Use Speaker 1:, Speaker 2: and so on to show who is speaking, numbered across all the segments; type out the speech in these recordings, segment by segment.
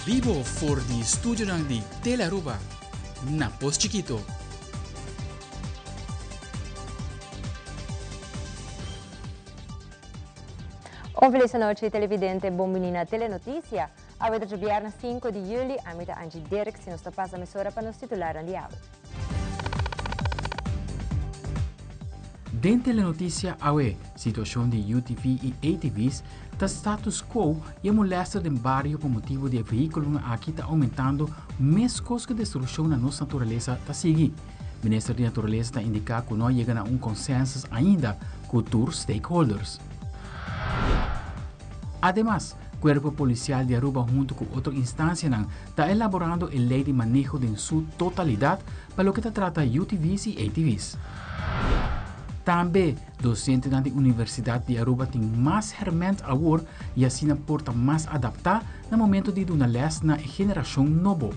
Speaker 1: Bibo for di studionan di Telearuba na Pos Chikito.
Speaker 2: Un feliz anochi televidente, bon bini na Telenoticia. Awe ta djobièrnè 5 di juli, ami ta Angie Dirks i nos ta pasa mesora pa nos titularnan di awe.
Speaker 1: Den Telenoticia awe, situacion di UTV y ATV's ta status quo y e molester den bario pa motibo di e vehiculonan aki ta aumentando mescos cu destruccion na nos naturalesa ta sigui. Minister di Naturalesa ta indica cu no a yega na un consensus ainda cu tur stakeholders. Ademas, Cuerpo Policial di Aruba hunto cu otro instancianan ta elaborando e ley di maneho den su totalidad pa loke ta trata UTV's y ATV's. Tambe, docentenan di Universidad di Aruba tin mas herment awor y asina por ta mas adapta na momento di duna les na e generacion nobo.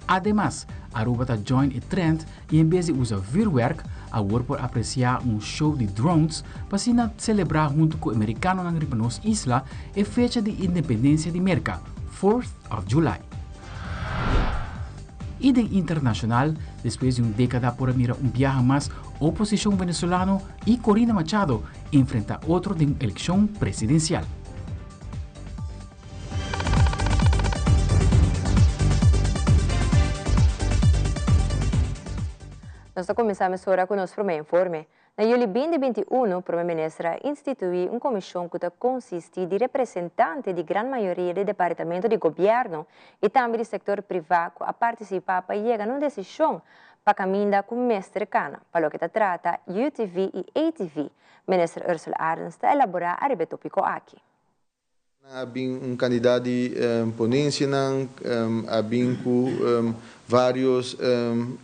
Speaker 1: Ademas, Aruba ta join e trend y en bes di usa vuurwerk, awor por aprecia un show di drones pa asina celebra hunto cu e Mericanonan riba nos isla e fecha di independencia di Merca, Fourth of July. Y den internacional, despues di un decada por a mira un biaha mas oposicion Venezolano y Corina Machado enfrenta otro den un eleccion presidencial.
Speaker 2: Nos ta kuminsá mesora ku nos promé informe. Na yüli binti binti unu, Prome Minister a instituí un komishon ku ta konsistí di representante di gran mayoria di departamento di gobièrnu i tambe di sektor privá ku a partisipá pa yega na un desishon pa kaminda ku mester kana pa loke ta trata UTV i ATV. Minister Ursula Arends ta elaborá ariba e tópiko aki.
Speaker 3: Nan a bin un kandidat di ponencianan, a bin ku varios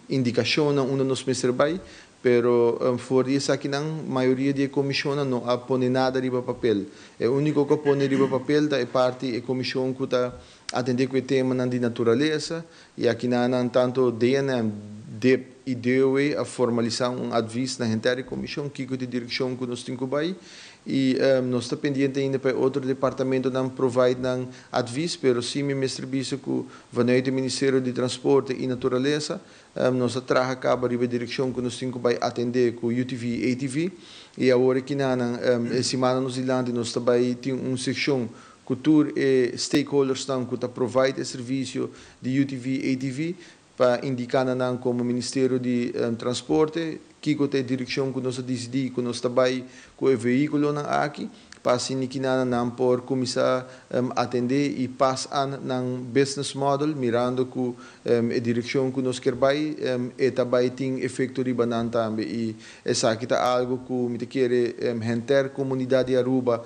Speaker 3: indikashonnan unda nos mester bai, pero for di esakinan mayoria di e komishonnan no a pone nada riba papel. E úniko ku a pone riba papel ta e parti e komishon ku ta atendé ku e temanan di naturalesa i akinanan tantu DNM, dip i DOW a formalisá un advis na henter e komishon kiko ta e direkshon ku nos tin ku bai. I nos ta pendiente ainda pa e otro departamentonan provide nan advis, pero si mi mester bisa ku vanuit e Ministerio di Transporte i Naturalesa nos a traha kaba riba e direkshon ku nos tin ku bai atendé ku UTV i ATV. I awor e kinanan e simana nos dilanti nos ta bai tin un sekshon ku tur e stakeholdersnan ku ta provide e servisio di UTV i ATV Pa indiká na nan komo Ministerio di Transporte kiko ta e direkshon ku nos a disidí ku nos ta bai ku e vehíkulonan aki, pa asina kina nan por kuminsá atendé i pas an nan business model mirando ku e direkshon ku nos kier bai e ta bai tin efekto riba nan tambe. I esaki ta algu ku mi ta kere henter komunidat di Aruba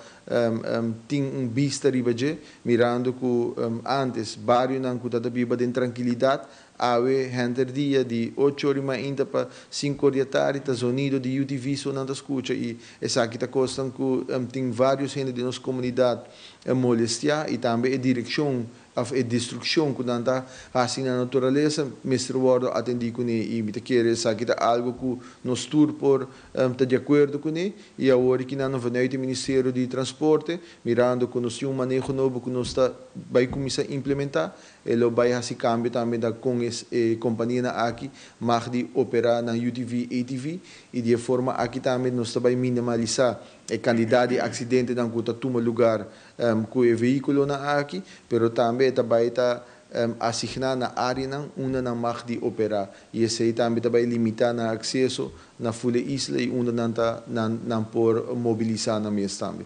Speaker 3: tin un bista riba dje, mirando ku ántes barionan ku ta ta biba den trankilidat, awe henter dia di ocho or i mainta pa sinku or di atardi ta zonido di UTV so nan ta skucha i esaki ta kosnan ku tin vários hende den nos komunidat molestiá i tambe e direkshon Of e destrukshon ku nan ta hasi na naturalesa mester wòrdu atendí kuné i mi ta kere esaki ta algu ku nos tur por ta di akuerdo kuné i awor aki nan vanuit e Ministerio di Transporte mirando ku nos tin un maneho nobo ku nos ta bai kuminsá implementá e lo bai hasi kambio tambe na kon e kompanianan aki mag di operá nan UTV, ATV i di e forma aki tambe nos ta bai minimalisá e kandidat di aksidentenan ku ta tuma lugar ku e vehíkulonan aki, pero tambe e ta bai ta asigná na áreanan unda nan mag di operá i esei tambe ta bai limitá nan akseso na ful e isla i unda nan ta nan nan por mobilisá nan mes tambe.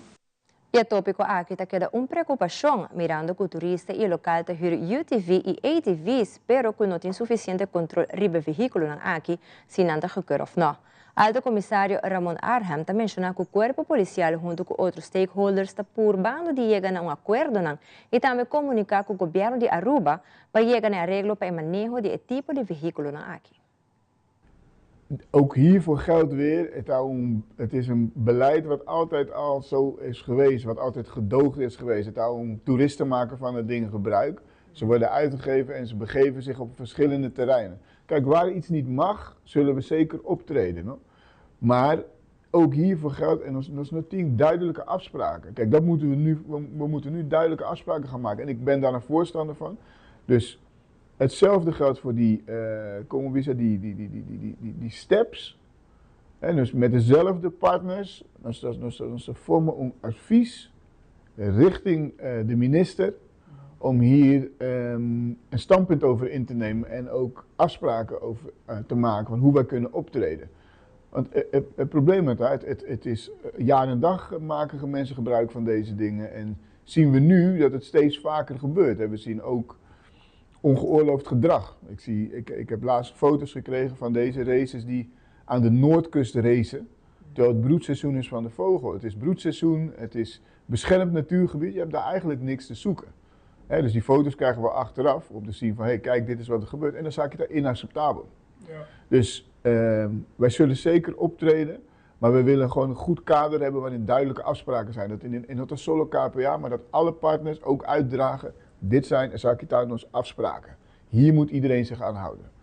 Speaker 2: E tópiko aki ta keda un preokupashon, mirando ku turista i e lokal ta hür UTV i ATV's pero ku no tin sufisiente kontrol riba e vehíkulonan aki si nan ta gekeur òf nò. Alto Komisario Ramon Arnhem ta menshoná ku kuerpo polisial huntu ku otro stakeholders ta purbando di yega na un akuerdonan i tambe komuniká ku gobièrnu di Aruba pa yega na e areglo pa e maneho di e tipo di vehíkulonan aki.
Speaker 4: Ook hiervoor geldt weer, het, een, het is een beleid wat altijd al zo is geweest, wat altijd gedoogd is geweest. Het om toeristen maken van het ding gebruik. Ze worden uitgegeven en ze begeven zich op verschillende terreinen. Kijk, waar iets niet mag, zullen we zeker optreden. No? Maar Ook hiervoor geldt, en ons team duidelijke afspraken. Kijk, dat moeten we nu, we moeten nu duidelijke afspraken gaan maken. En ik ben daar een voorstander van. Dus hetzelfde geldt voor die, kom die, die, die, die, die, die, die steps. En dus met dezelfde partners, dus vormen een advies richting de minister om hier een standpunt over in te nemen en ook afspraken over te maken van hoe wij kunnen optreden. Want het probleem met het is jaar en dag maken mensen gebruik van deze dingen en zien we nu dat het steeds vaker gebeurt. En we zien ook ongeoorloofd gedrag. Ik heb laatst foto's gekregen van deze races die aan de noordkust racen, terwijl het broedseizoen is van de vogel. Het is broedseizoen, het is beschermd natuurgebied, je hebt daar eigenlijk niks te zoeken. He, dus die foto's krijgen we achteraf om te zien van, hé, hey, kijk, dit is wat er gebeurt. En dan zag ik dat inacceptabel. Ja. Dus wij zullen zeker optreden, maar we willen gewoon een goed kader hebben waarin duidelijke afspraken zijn. Dat in het solo KPA, maar dat alle partners ook uitdragen, dit zijn esaki ta nos afspraken. Hier moet iedereen zich aan houden.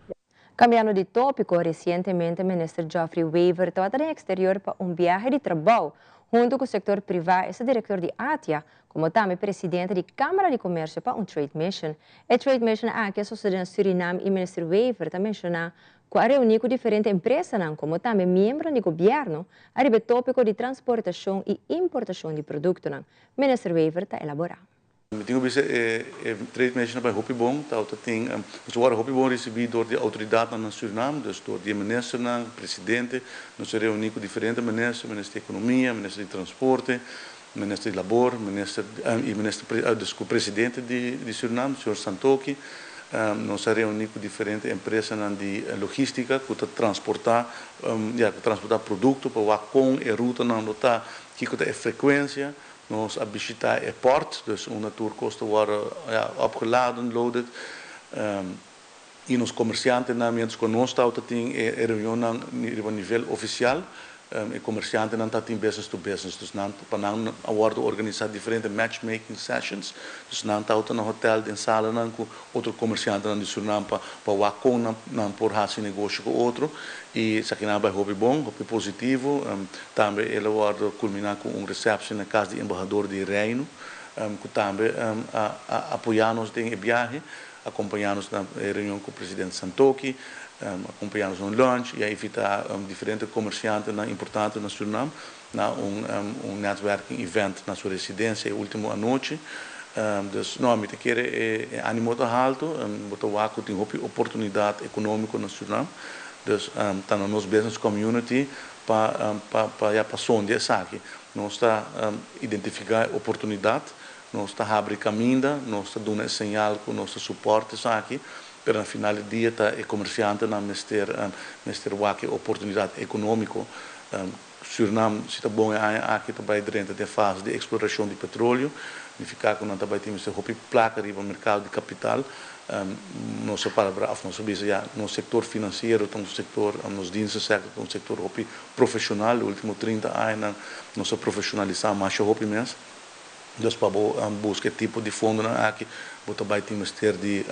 Speaker 2: Cambiando di topico, recientemente minister Geoffrey Wever tabata den exterior pa un biahe di trabou. Hunto cu e sector priva, e director di ATIA, como tambe presidente di Camara di Comercio pa un trade mission. E trade mission aki a sucede na Suriname y minister Wever ta menciona cu a reuni cu diferente empresa, como tambe miembro di gobierno, ariba topico di transportacion y importacion di producto. Minister Wever ta elabora.
Speaker 5: Mi tin cu e trade mission a bay hopi bon, ta tin, nos a wordo hopi bon ricibi door di autoridad na Suriname, dus door di minister, presidente, nos a reuni cu diferente minister, minister di Economia, minister di Transporte, minister di Labor, minister y minister, dus cu presidente di Suriname, señor Santokhi. Nos a reuni cu diferente empresa di logistica cu ta transporta, ja, transporta producto pa con e ruta nan ta, cu e frecuencia. Nos a bishita e port, dus unda tur cos ta worden, ja, opgeladen, loaded. Y nos comerciantenan, mientras cu nos tin e reunion na nivel oficial, e comerciantenan tin business to business, dus nan pa nan a wordo organisa diferente matchmaking sessions, dus nan ta na hotel den sala nan cu otro comerciantenan di Suriname pa wak con nan por haci negoshi cu otro y esaki a bay hopi bon, hopi positivo. Tambe el a wordo culmina cu un reception na cas di embahador di Reino, cu tambe a apoya nos den biahe, acompaña nos na reunion cu presidente Santokhi, acompaña nos na lunch y a invita diferente comerciantenan importante na Suriname na un networking event na su residencia ultimo anochi. Dus, no, mi ta kere e animo ta halto, bo ta wak tin hopi oportunidad economico na Suriname. Dus ta na nos business community pa, ja, pa sondia esaki. Nos ta identifica oportunidad, nos ta habri caminda, nos ta duna señal cu nos soporte aki, pero na final di dia ta e comerciantenan mester wak oportunidad economico. Suriname, si ta bon aki tambe den e fase di exploracion di petroleo, significa cu nan tambe tin hopi placa riba mercado di capital. Nos palabra, of nos bisa, ja, nos sector financiero ta un sector, nos dienstensector ta un sector hopi profesional, ultimo 30 aña nos a profesionalisa mas hopi mes. Dus pa busca tipo di fondo aki, bo tambe tin mester di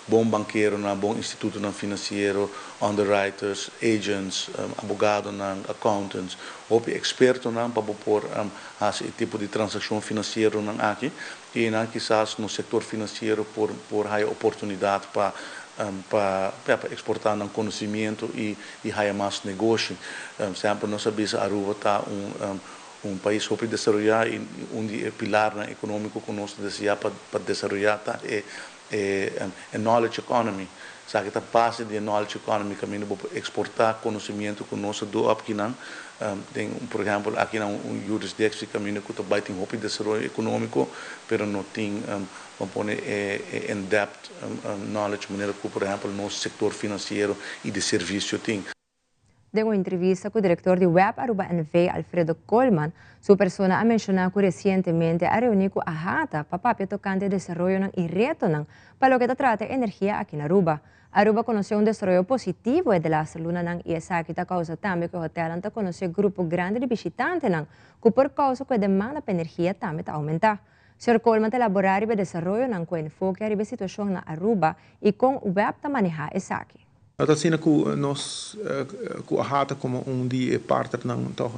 Speaker 5: bon bankero, na bon instituto na financiero, underwriters, agents, abogado, na accountants, hopi experto na pa por haci tipo di transaccion financiero nan aki y nan kisas no sector financiero por haya oportunidad pa exporta nan conocimento y haya mas negoshi. Semper nos sa Aruba ta un pais hopi desaroya y un pilar economico cu nos ta desea pa desaroya ta e knowledge economy. Sabe cu ta base di knowledge economy caminda pa exporta conocimento cu nos do aki nan. Tin, por ehempel, aki na un jurisdictie caminda cu tambe tin hopi desaroyo economico, pero no tin, ban pone, in-depth knowledge manera cu, por ehempel, nos sector financiero y di servicio tin.
Speaker 2: Den un entrevista cu e director di WEB Aruba NV, Alfredo Coleman, su persona a menciona cu recientemente a reuni cu AHATA pa papia tocante desaroyo y reto pa loke ta trata energia aki na Aruba. Aruba a conoce un desaroyo positivo den e lunanan y esaki ta causa tambe cu e hotel ta conoce grupo grandi di bishitantenan, cu por causa cu e demanda pa energia tambe ta aumenta. Sr. Coleman ta elabora e desaroyo cu enfoke e situacion na Aruba y con WEB ta maneha esaki.
Speaker 6: Ta asina ku nos ku AHATA komo un di e partnernan tòg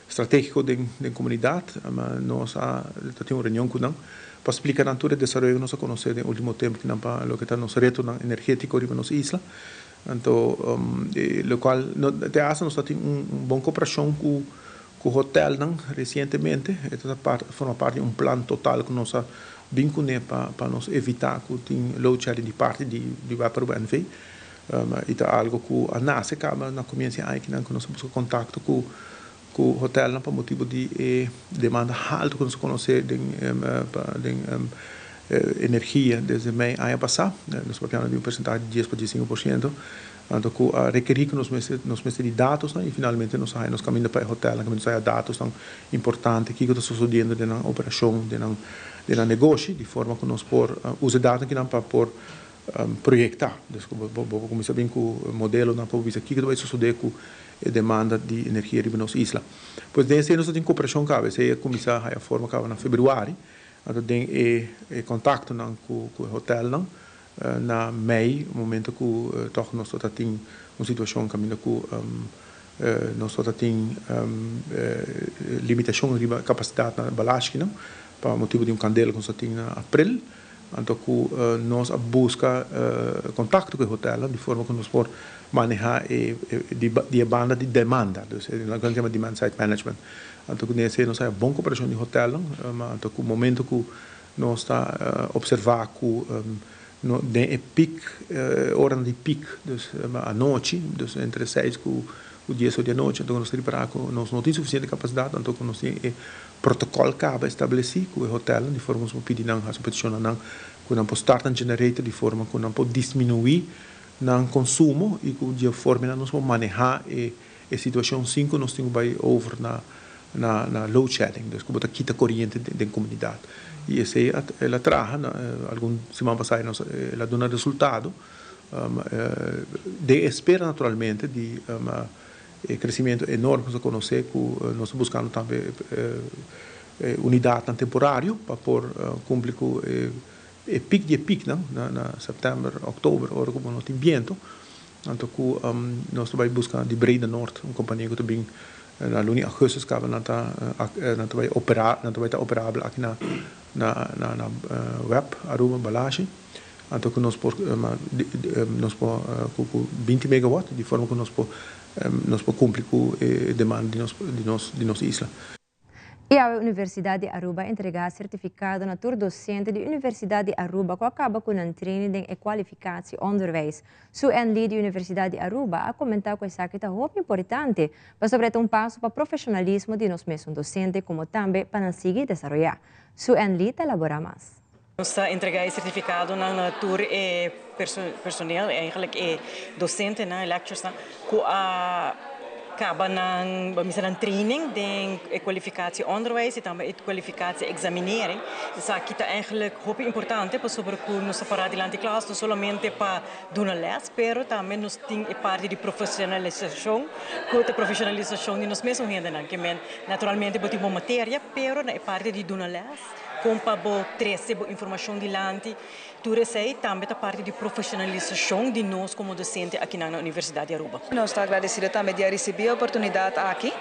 Speaker 6: stratégiko den den komunidat, nos a ta tin un reunion ku nan pa splika nan tur e desaroyo ku nos a konosé den último tempu kinan pa loke ta nos retonan energétiko riba nos isla. Anto lokual te asta nos ta tin un bon koperashon ku ku hotelnan resientemente. E ta forma parti di un plan total ku nos a bin kuné pa pa nos evitá ku tin load shedding di parti di di web Aruba NV. I ta algu ku a nase kaba na komienso di aña kinan ku nos a buska kontakto ku ku hotelnan pa motibu di e demanda haltu ku nos a konosé den den energia desde mei aña pasá. Nos ta papiando di un persentahe di dies pa diesinko por siento. Anto ku a rekerí ku nos mester nos mester di datosnan i finalmente nos a haña nos kaminda pa e hotelnan kaminda nos a haña datosnan importante kiko ta sosodiendo den nan operashon den nan den nan negoshi di forma ku nos por usa e datonan kinan pa por proyektá. Dus ku bo bo por kuminsá bin ku modelonan pa bo bisa kiko ta bai sosodé ku e demanda di energia riba nos isla. Pues den esei nos ta tin koperashon kaba esei a kuminsá haña forma kaba na februari anto den e e kontaktonan ku ku e hotelnan Na mei, momento ku tòg nos tabata tin un situashon kaminda ku nos tabata tin limitashon riba kapasidat na balashkinan pa motibu di un kandela ku nos a tin na aprel. Anto ku nos a buska kontakto ku e hotelnan di forma ku nos por manehá e di e banda di demanda, dus loke nan yama demand side management. Anto ku den esei nos a haña bon koperashon di hotelnan, anto ku momento ku Nos ta observa cu den e piek, oranan di piek, dus anochi, dus entre seis cu dies or di anochi, anto nos ta ripara cu nos no tin suficiente capacidad, anto cu nos tin e protocol caba estableci cu e hotelnan, di forma cu nos por pidi nan, haci un peticion na nan, cu nan por start nan generator di forma cu nan por disminui nan consumo y cu di e forma nan nos por maneha e situacion sin cu nos tin cu bay over na na load shedding, dus ku bo ta kita koriente den komunidat. I esei el a traha algun siman pasá el a duna resultado den espera naturalmente di e kresimentu enorme ku nos a konosé ku nos ta buskando tambe unidatnan temporario pa por kumpli ku e pik di e piknan na sèptèmber, òktober ora ku bo no tin bientu. Anto ku nos ta bai buska di Breda Noord, un kompania ku ta bin na luna di augustus kaba nan ta nan ta bai opera nan ta bai ta operabel aki na na na na web Aruba Balashi. Anto ku nos por nos por ku ku binti megawatt di forma ku nos por nos por kumpli ku e demanda di nos di nos di nos isla.
Speaker 2: I awe Universidad di Aruba a entregá sertifikado na tur dosente di Universidad di Aruba ku a kaba ku nan training den e kwalifikatie onderwijs. Sue Ann Lee di Universidad di Aruba a komentá ku esaki ta hopi importante pasobra e ta un paso pa profeshonalismo di nos mesun dosente komo tambe pa nan sigui desaroyá. Sue Ann Lee ta elaborá mas.
Speaker 7: Nos ta entregá e sertifikadonan na tur e personeel, eigenlijk e dosentenan, e lecturersnan, ku a kaba nan, bo mester nan training den e kwalifikatie onderwijs i tambe e kwalifikatie examinering. Esaki ta eigenlijk hopi importante pasobra ku nos ta pará dilanti klas no solamente pa duna lès, pero tambe nos tin e parti di profesionalisashon, ku ta profesionalisashon di nos mesun hendenan. Ke men naturalmente bo tin bo materia, pero na e parti di duna lès, Kon pa bo trese bo informashon dilanti, tur esei tambe ta parti di profeshonalisashon di nos komo dosente akinan na Universidat di Aruba.
Speaker 8: Nos ta agradesido tambe di a risibí e oportunidat aki.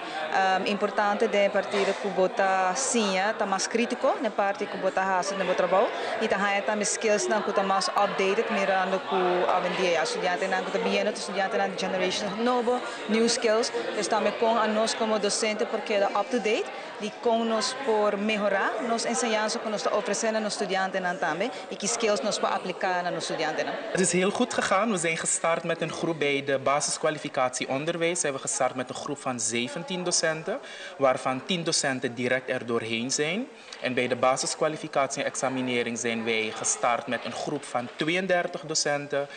Speaker 8: Importante den e partido ku bo ta siña ta mas krítiko den parti ku bo ta hasi den bo trabou i ta haña tambe skillsnan ku ta mas updated mirando ku awendia ya studiantenan ku ta biniendo ta studiantenan di generation nobo, new skills. Dus tambe kon anos komo dosente por keda up to date. Di kon nos por mehorá nos enseñansa ku nos ta ofresé na nos studiantenan tambe i ki skills nos por apliká na nos studiantenan.
Speaker 9: Het is heel goed gegaan. We zijn gestart met een groep bij de basiskwalificatie onderwijs zijn we gestart met een groep van 17 docenten, waarvan 10 docenten direct er doorheen zijn. En bij de basiskwalificatie en examinering zijn wij gestart met een groep van 32 docenten.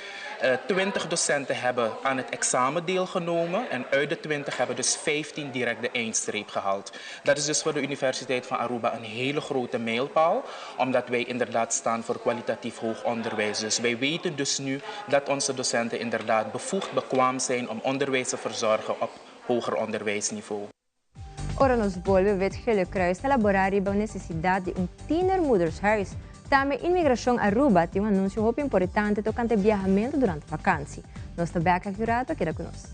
Speaker 9: 20 eh, docenten hebben aan het examen deelgenomen en uit de 20 hebben dus 15 direct de eindstreep gehaald. Dat is dus voor de Universiteit van Aruba een hele grote mijlpaal, omdat wij inderdaad staan voor kwalitatief hoog onderwijs. Dus wij weten dus nu dat onze docenten inderdaad bevoegd bekwaam zijn om onderwijs te verzorgen op hoger onderwijsniveau.
Speaker 2: Ora nos bolbe Wit Gele Kruis ta laborá riba un nesesidat di un tienermoedershuis. Tambe Inmigrashon Aruba tin un anunsio hopi importante tokante biahamentu durante vakansi. Nos ta bek aki un rato, keda ku nos.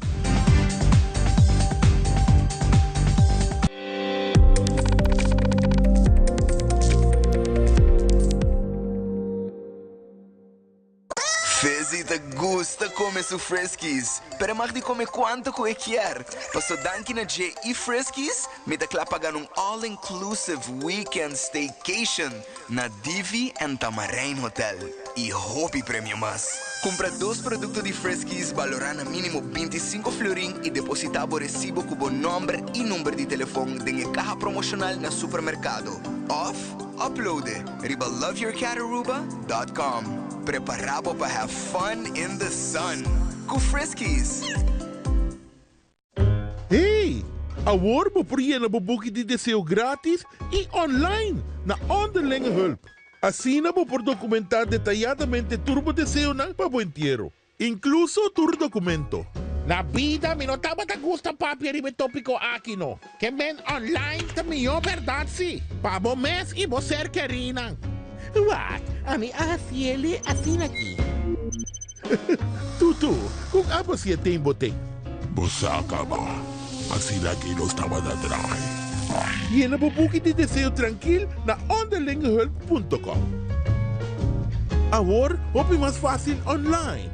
Speaker 10: Fizzy ta gusta come su Friskies, pero e mag di come cuanto cu e kier. Paso danki na dje y Friskies, mi ta cla pa gana un all inclusive weekend staycation na Divi and Tamarijn Hotel y hopi premio mas. Cumpra dos producto di Friskies balora na minimo 25 florin y deposita bo recibo cu bo nomber y number di telefon den e caha promocional na supermercado of upload e riba loveyourcataruba.com. Prepara bo pa have fun in the sun cu Friskies!
Speaker 11: Hey! Awor bo por yena bo buki di deseo gratis y online na Onderlinge Hulp. Asina bo por documenta detayadamente tur bo deseonan pa bo entiero, incluso tur documento.
Speaker 12: Na bida mi no tabata gusta papia riba e topico aki no. Ke men online ta mihó bèrdat si, pa bo mes i bo ser kerínan. Wak, ami a hasiele asina aki.
Speaker 11: Tutu, kon abo si e ten bo ten? Bo sa kaba, asina aki nos tabata trahe. Yena bo buki di deseo trankil na onderlingehulp punto com. Awor hopi mas fásil online.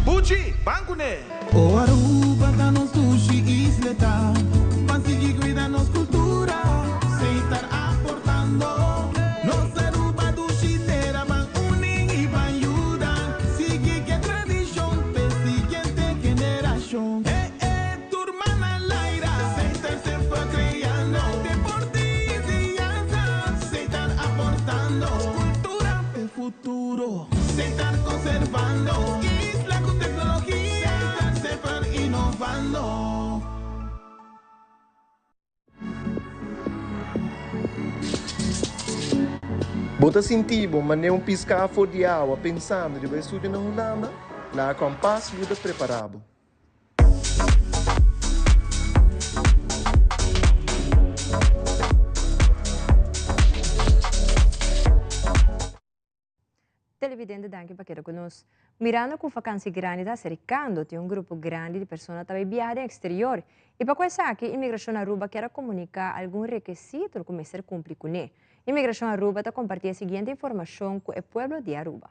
Speaker 13: Buchi, ban kuné!
Speaker 14: O Aruba ta nos dushi isleta, Ban sigui cuida nos cultura, Setar aportando. Nos Aruba dushi tera, Ban uni y ban yuda, Sigui ke tradicion p'e siguiente generacion. Eh eh, tur man al aire, Setar semper creando, Deporte y enseñanza, Setar aportando. Cultura p'e futuro. Setar conservando. Isla cu tecnologia. Setar semper innovando.
Speaker 15: Bo ta sinti bo manera un piská for di awa pensando riba e studio na Hulanda? Laga Kompas yuda prepará bo.
Speaker 2: Televidente danki pa keda ku nos. Mirando ku vakansi grandi ta aserkando tin un grupo grandi di persona ta bai biaha den eksterior i pa ku esaki Imigrashon Aruba kier a komuniká algun rekesito ku mester kumpli kuné. Imigrashon Aruba ta kompartí e siguiente informashon ku e pueblo di Aruba.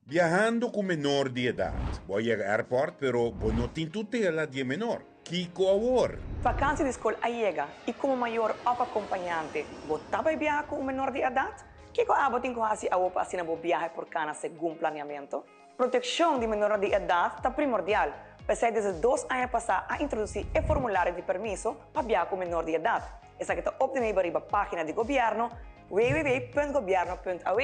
Speaker 16: Biahando ku menor di edat. Bo a yega airport pero bo no tin tutela di e menor. Kiko awor?
Speaker 17: Vakansi di skol a yega i komo mayor òf akompañante bo ta bai biaha ku un menor di edat? Kiko abo tin ku hasi awo pa asina bo biahe por kana segun planeamentu? Protekshon di menornan di edat ta primordial, p'esei desde dos aña pasá a introdusí e formulario di permiso pa biaha ku menor di edat. Esaki ta optenibel riba página di gobièrnu www.gobierno.aw.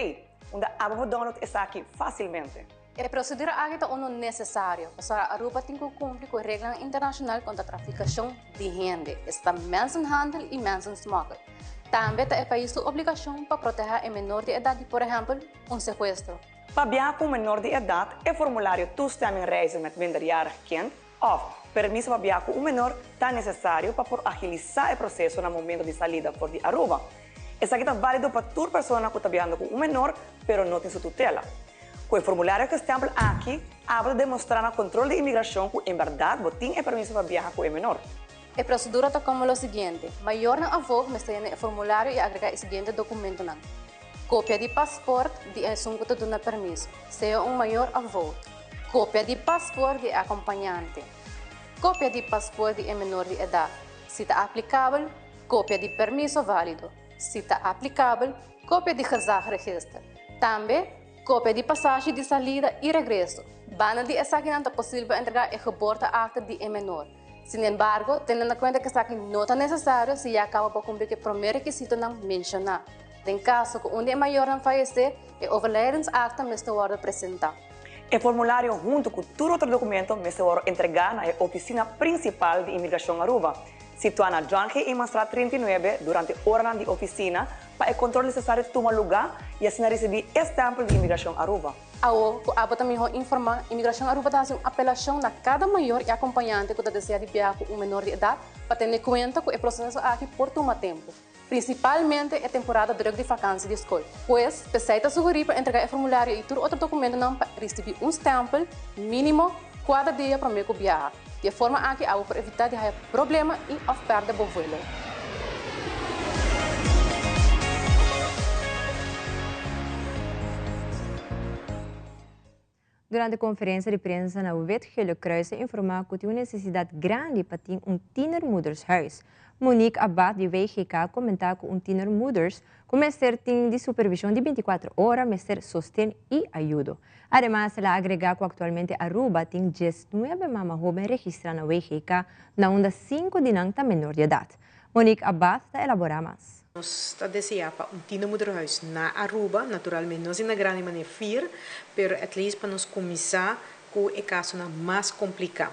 Speaker 17: Unda abo por download esaki fásilmente.
Speaker 18: E prosedura aki ta unu nesesario, pasobra Aruba tin ku kumpli ku e reglanan internashonal kontra trafikashon di hende, esta mensenhandel i mensensmokkel. Tambe ta e pais su obligashon pa protehá e menor di edat di, por ehèmpel, un sekuestro.
Speaker 17: Pa biaha ku un menor di edat, e formulario Toestemming reizen met minderjarig kind òf Permiso pa biaha ku un menor ta nesesario pa por agilisá e proseso na momento di salida for di Aruba. Esaki ta válido pa tur persona ku ta biahando ku un menor pero no tin su tutela. Ku e formulario gestempel aki, abo ta demostrá na kontrol di imigrashon ku en bèrdat bo tin e permiso pa biaha ku e menor.
Speaker 18: E prosedura ta komo lo siguiente, Mayornan afó mester yena e formulario i agregá e siguiente dokumentonan, Kopia di pasport di esun ku ta duna permiso, sea un mayor òf voogd, kopia di pasport di e akompañante, kopia di pasport di e menor di edat, si ta aplikabel, Kopia di permiso válido, si ta aplikabel, kopia di gezagregister. Tambe, kopia di pasashi di salida i regreso. Banda di esakinan ta posibel pa entregá e geboorteakte di e menor. Sinembargo, tene na kuenta ku esaki no ta nesesario si ya kaba bo kumpli ku e promé rekisitonan menshoná. Den kaso ku un di e mayornan fayesé, e overlijdensakte mester wòrdu presentá.
Speaker 17: E formulario huntu ku tur otro dokumento mester wòrdu entregá na e ofisina prinsipal di Imigrashon Aruba. Situá na John G. Emanstraat 39 durante oranan di oficina pa e control necesario tuma luga y asina ricibi e stempel di Imigracion Aruba.
Speaker 18: Awo cu abo ta miho informa, Imigracion Aruba ta haci un apelacion na cada mayor y acompañante cu ta desea di biaha cu un menor di edad pa tene cuenta cu e proceso aki por tuma tempo. Principalmente e temporada druk di vakantie di scol. Pues, p'esey ta sugeri pa entrega e formulario y tur otro documentonan pa ricibi un stempel minimo 4 dia prome cu biaha. Di e forma aki abo por evita di haya problema y of perde bo vuelo.
Speaker 2: Durante conferencia di prensa na Wit Gele Kruis a informa cu tin un necesidad grandi pa tin un tienermoedershuis. Monique Abad di WGK a comenta cu un tienermoeders cu mester tin di supervision di binticuatro ora mester sosten y ayudo. Ademas el a agrega cu actualmente Aruba tin diesnuebe mama hoben registra na WGK na unda cinco di nan ta menor di edad. Monique Abad ta elabora mas.
Speaker 19: Nos ta desea pa un tienermoederhuis na Aruba, naturalmente no asina grandi manera fir, pero at least pa nos cuminsa cu e casonan mas complica.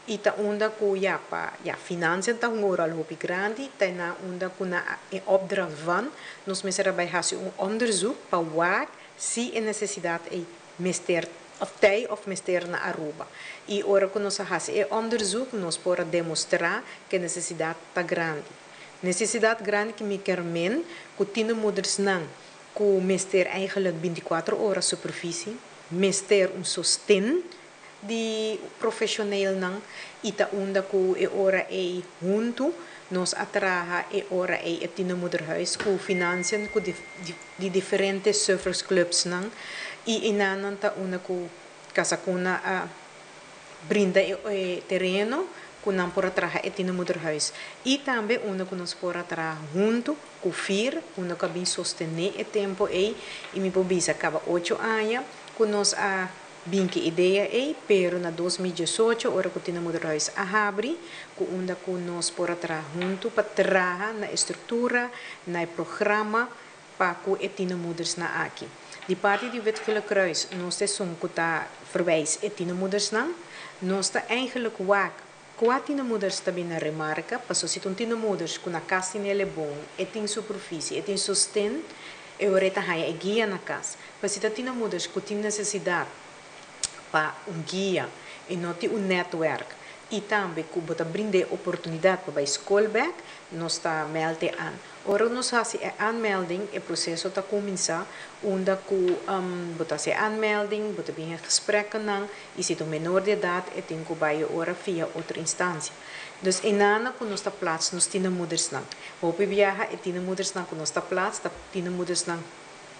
Speaker 19: Y ta unda cu ya pa ya financian ta hunga un rol hopi grandi, ta na unda cu na e opdracht van nos mester a bay haci un onderzoek pa wak si e necesidad ey mester of tey of mester na Aruba. Y ora cu nos a haci e onderzoek nos por a demostra cu e necesidad ta grandi. Necesidad grandi ki mi kier men cu tienermoedersnan cu mester eigenlijk binticuatro ora supervisie, mester un sosten di profesioneelnan y ta unda cu e ora ey hunto nos a traha e ora ey e tienermoederhuis cu financian cu di diferente surfersclubsnan y enanan ta unda cu Casa Cuna a brinda e tereno ku nan por a traha e tienermoederhuis i tambe unda ku nos por a traha huntu ku fir, unda ku a bin sostené e tempu ei i mi por bisa kaba ocho aña ku nos a bin ku e idea ei, pero na 2018 ora ku tienermoederhuis a habri ku unda ku nos por a traha huntu pa traha na e struktura, na e programa pa ku e tienermoedersnan aki. Di parti di Wit Gele Kruis nos ta esun ku ta verwijs e tienermoedersnan. Nos ta eigenlijk wak kua tienermoeders ta bin na remarka, paso si ta un tienermoeders ku na kas tin el e bon, e tin supervisie, e tin sosten, e ora e ta haña e guia na kas. Pero si ta tienermoeders ku tin nesesidat pa un guia i no tin un netwerk i tambe ku bo ta brinda e oportunidat pa bai skol bèk, nos ta mèld e an. Ora nos hasi e aanmelding, e proseso ta kuminsá unda ku bo ta hasi e aanmelding, bo ta bin e gesprekkennan i si ta un menor di edat e tin ku bai e ora via otro instansia. Dus einana ku nos ta plats nos tienermoedersnan. Hopi biaha e tienermoedersnan ku nos ta plats ta tienermoedersnan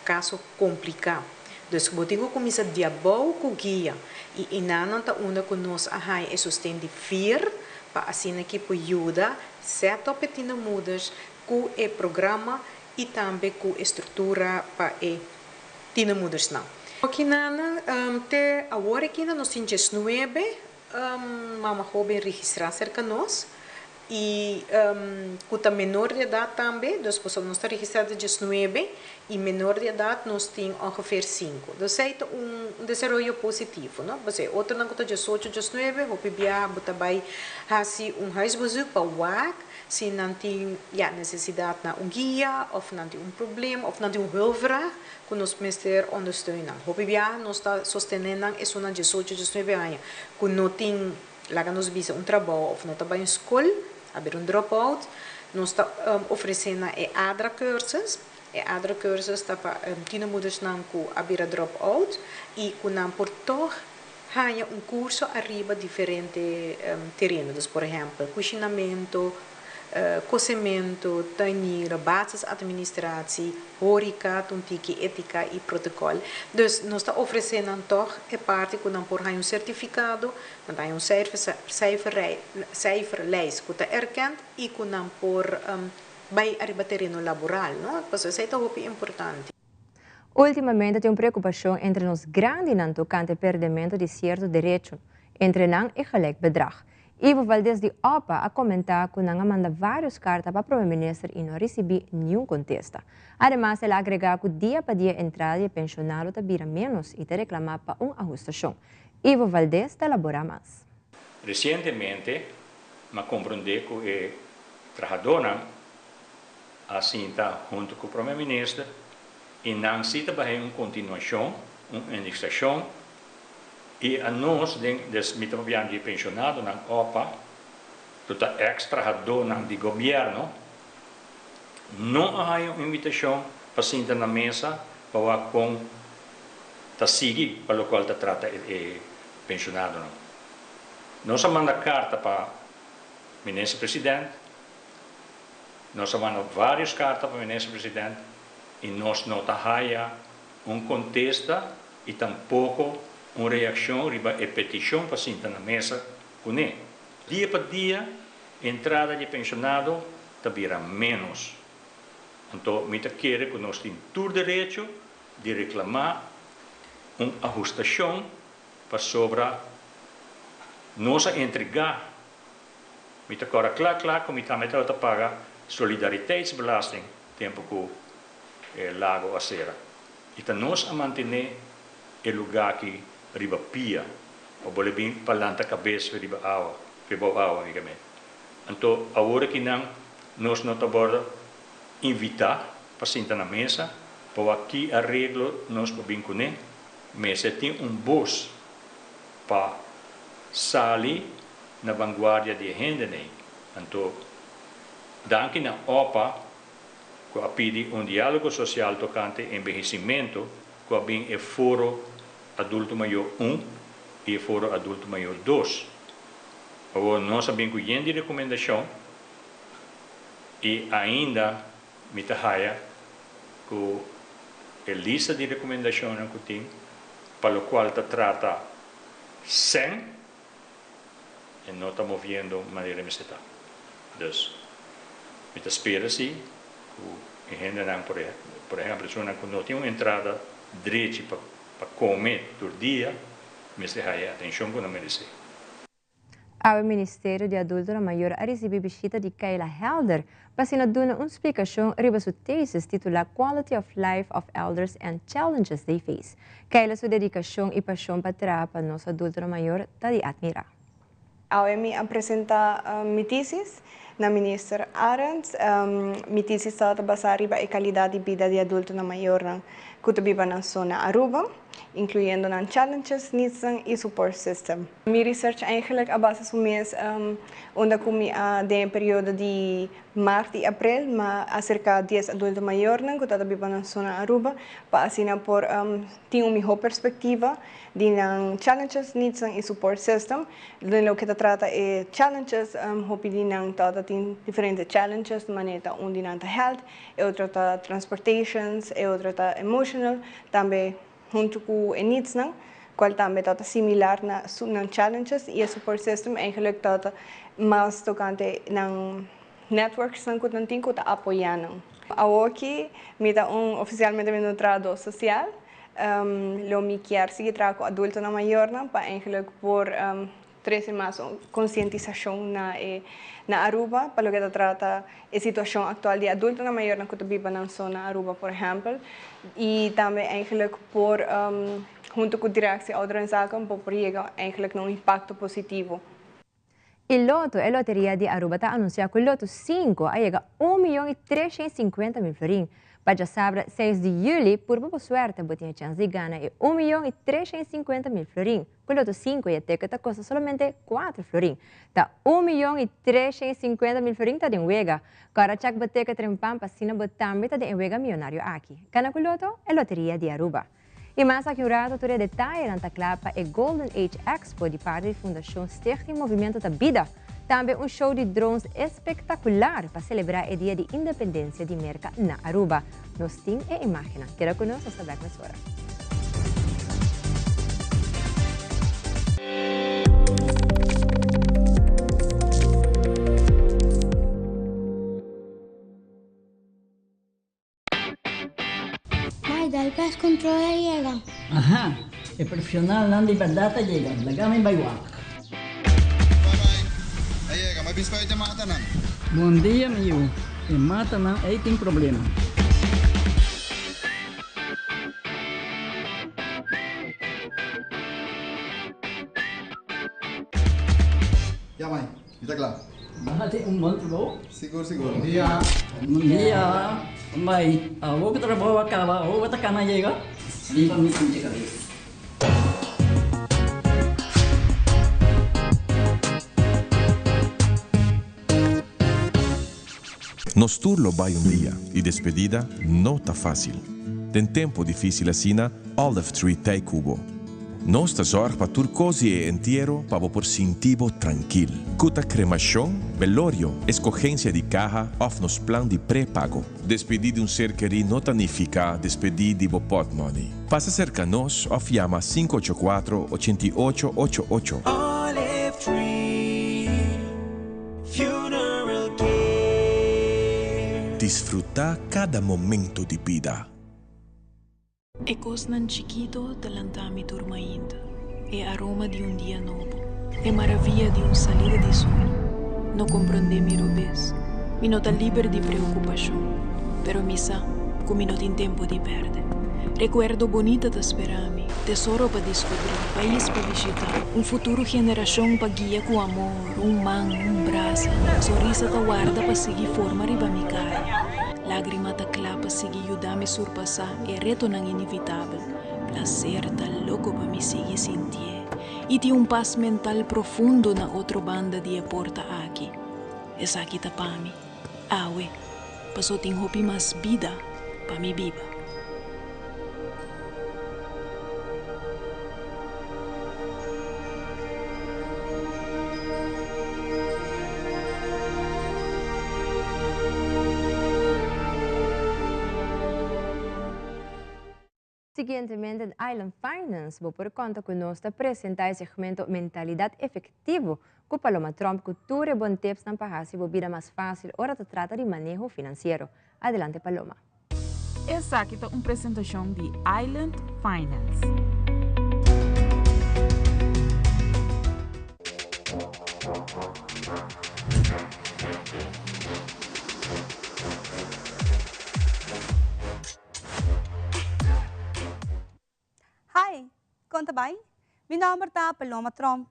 Speaker 19: kaso kompliká. Dus bo tin ku kuminsá di abou ku guia i einanan ta unda ku nos a haña e sosten di fir pa asina ki por yuda Set op e tienermoeders ku e programa i tambe ku e struktura pa e tienermoedersnan. Okinana te awor akina nos tin diesnuebe mama hoben registrá serka nos i ku ta menor di edat tambe, dus pasobra nos ta registrá te diesnuebe i menor di edat nos tin ongeveer sinku. Dus esei ta un desaroyo positivo, no? Pasobra e otronan ku ta diesocho, diesnuebe, hopi biaha bo ta bai hasi un huisbezoek pa wak si nan tin, ya, nesesidat na un guia òf nan tin un probleem òf nan tin un hulpvraag ku nos mester ondersteun nan. Hopi biaha nos ta sostené nan esunnan diesocho, diesnuebe aña ku no tin, laga nos bisa, un trabou òf no ta bai un skol, a bira un drop-out, nos ta ofresé nan e ADRA cursus. E ADRA cursus ta pa tienermoedersnan ku a bira drop-out i ku nan por tòg haña un curso ariba diferente tereno. Dus por ehempel kushinamento, kosemento, tuinier, basisadministratie, horeca, ta un tiki etica i protocol. Dus nos ta ofresé nan tòg e parti ku nan por haña un sertifikado, nan ta haña un cijferlijst ku ta erkend i ku nan por bai ariba tereno laboral, no? Pasobra esei ta hopi importante.
Speaker 2: Ultimamente tin un preocupacion entre nos grandinan tocante perdemento di cierto derecho, entre nan e gelijk bedrag. Ivo Valdez di opa a comenta cu nan a manda varios carta pa Prome Minister y no a ricibi niun contesta. Ademas el a agrega cu dia pa dia entrada di e pensionado ta bira menos y ta reclama pa un ahustacion. Ivo Valdez ta elabora mas.
Speaker 20: Recientemente m'a comprende cu e Trahadónan a sinta huntu ku Prome Minister i nan si ta bah'é un kontinuashon, un indeksashon i a nos den, des mi ta papiando di e penshonadonan opa ku ta eks trahadónan di gobièrnu, No a haya un invitashon pa sinta na mesa pa wak kon ta sigui pa lokual ta trata e penshonadonan. Nos a manda karta pa Minister President, nos a manda vários karta pa Minister President i nos no ta haya un kontesta i tampoko un reakshon riba e petishon pa sinta na mesa kuné. Dia pa dia entrada di e penshonado ta bira ménos. Anto mi ta kere ku nos tin tur derecho di reklamá un ahustashon pasobra nos a entregá. Mi ta kòrda kla kla ku mi tambe tabata paga solidariteitsbelasting tempu ku e lago a sera. I ta nos a mantené e lugá aki riba pia pa bole bin pa lanta kabes riba awa, riba bou awa, mi ke. Anto awor akinan nos no ta wòrdu invitá pa sinta na mesa pa wak ki areglo nos por bin kuné. Mester tin un bos pa sali na vanguardia di e hendenan. Anto danki na opa ku a pidi un diálogo sosial tokante enbehesimentu ku a bin e Foro Adulto Mayó un i e Foro Adulto Mayó dos. Awor nos a bin ku yen di rekomendashon i ainda mi ta haya ku e lista di rekomendashonnan ku tin pa lokual ta trata sèn e no ta moviendo manera mester ta. Dus mi ta spera si ku e hendenan por por ehèmpel esunnan ku no tin un entrada drechi pa pa kome tur dia mester haya e atenshon ku nan meresé.
Speaker 2: Awe Ministerio di Adultonan Mayor a ricibi bishita di Kayla Helder pa asina duna un splicacion riba su tesis titula Quality of Life of Elders and Challenges They Face. Kayla su dedicacion y pasion pa traha pa nos adultonan mayor ta di admira.
Speaker 21: Awe mi a presenta mi tesis na Minister Arends. Mi tesis tabata basa riba e calidad di bida di adultonan mayornan cu ta biba na zona Aruba, incluyendo nan challenges, needsnan y support system. Mi research eigenlijk a basa su mes unda cu mi a den e periodo di maart y april mi a acerca dies adulto mayornan cu ta ta biba na zona Aruba pa asina por tin un miho perspectiva di nan challenges, needsnan y support system. Den loke ta trata e challenges hopi di nan ta ta tin diferente challenges manera ta un di nan ta health, e otro ta transportations, e otro ta emotional, tambe hunto cu e needsnan, cual tambe ta ta similar na su nan challenges y e support system eigenlijk ta ta mas tocante nan networksnan cu nan tin cu ta apoya nan. Awoki mi ta un oficialmente mi ta un trahador social, lo mi kier sigui traha cu adultonan mayornan pa eigenlijk por Trece mas concientisacion na e na Aruba pa loke ta trata e situacion actual di adultonan mayornan cu ta biba nan so na Aruba por ehempel y tambe eigenlijk por hunto cu Directie Ouderenzaken bo por yega eigenlijk na un impacto positivo.
Speaker 2: E Lotto, e loteria di Aruba ta anuncia cu Lotto sinku a yega un miyon y 350 mil florin. Pa djasabra seis di juli, purba bo suerte, bo tin e chens di gana e un miyon y 350 mil florin. Ku loto sinku i e teke ta kosta solamente kuater florin. Ta un miyon i 350 mil florin ta den wega. Kòrda chèk bo teke trempan pa asina bo tambe ta den e wega miyonario aki. Gana ku loto, e loteria di Aruba. I mas aki un rato tur e detayenan ta kla pa e Golden Age Expo di parti di Fundashon Stichting Movimiento ta Bida. Tambe un show di drones espektakular pa selebrá e dia di independensia di Merka na Aruba. Nos tin e imágennan. Keda ku nos, nos ta bèk mesora.
Speaker 22: Mai, dal pest control a yega.
Speaker 23: Aha, e profesionalnan di berdad a yega. Laga mi bai wak.
Speaker 3: Bye bye. A yega, mi a bin spuit e matanan.
Speaker 23: Bon dia, mi yu. E matanan ei tin problema.
Speaker 3: Ya, mai. Mi ta kla.
Speaker 23: Bo hasi un bon trabou.
Speaker 3: Sigur, sigur. Bon dia.
Speaker 23: Bon dia. Bai, awor ku trabou a kaba, awor bo ta kana yega? Riba mi sinti kabes.
Speaker 1: Nos tur lo bai un dia y despedida no ta facil. Den tempo dificil asina, Olive Tree t'ey cu bo. Nos ta zorg pa tur cos di e entiero pa bo por sinti bo trankil. Cu ta cremacion, belorio, escogencia di caha of nos plan di pre-pago. Despedi di un ser keri no ta nifica despedi di bo potmoney. Pasa cerca nos of yama 584 88 88.
Speaker 14: Olive Tree Funeral Care.
Speaker 1: Disfruta cada momento di bida.
Speaker 4: E kosnan chikito ta lanta mi tur mainta, e aroma di un dia nobo, e maravia di un salida di sol. No komprondé mi robes, mi no ta liber di preokupashon, pero mi sa ku mi no tin tempu di pèrdè. Rekuerdo bonita ta spera mi, tesoro pa diskubrí, pais pa bishitá, un futuro generashon pa guia ku amor, un man, un brasa, sonrisa ta warda pa sigui forma riba mi kara. Lágrima ta kla pa sigui yuda mi surpasá e retonan inevitabel. Plaser ta loko pa mi sigui sintié i tin un pas mental profundo na otro banda di e porta aki. Esaki ta pa mi, awe, paso tin hopi mas bida pa mi biba.
Speaker 2: Siguientemente den Island Finance bo por konta ku nos ta presenta e segmento Mentalidad Efectivo ku Paloma Tromp ku tur e bon tipsnan pa hasi bo bida mas fásil ora ta trata di maneho finansiero. Adelante Paloma.
Speaker 5: Esaki ta un presentashon di Island Finance.
Speaker 24: Hi, kon ta bai? Mi nòmber ta Paloma Tromp.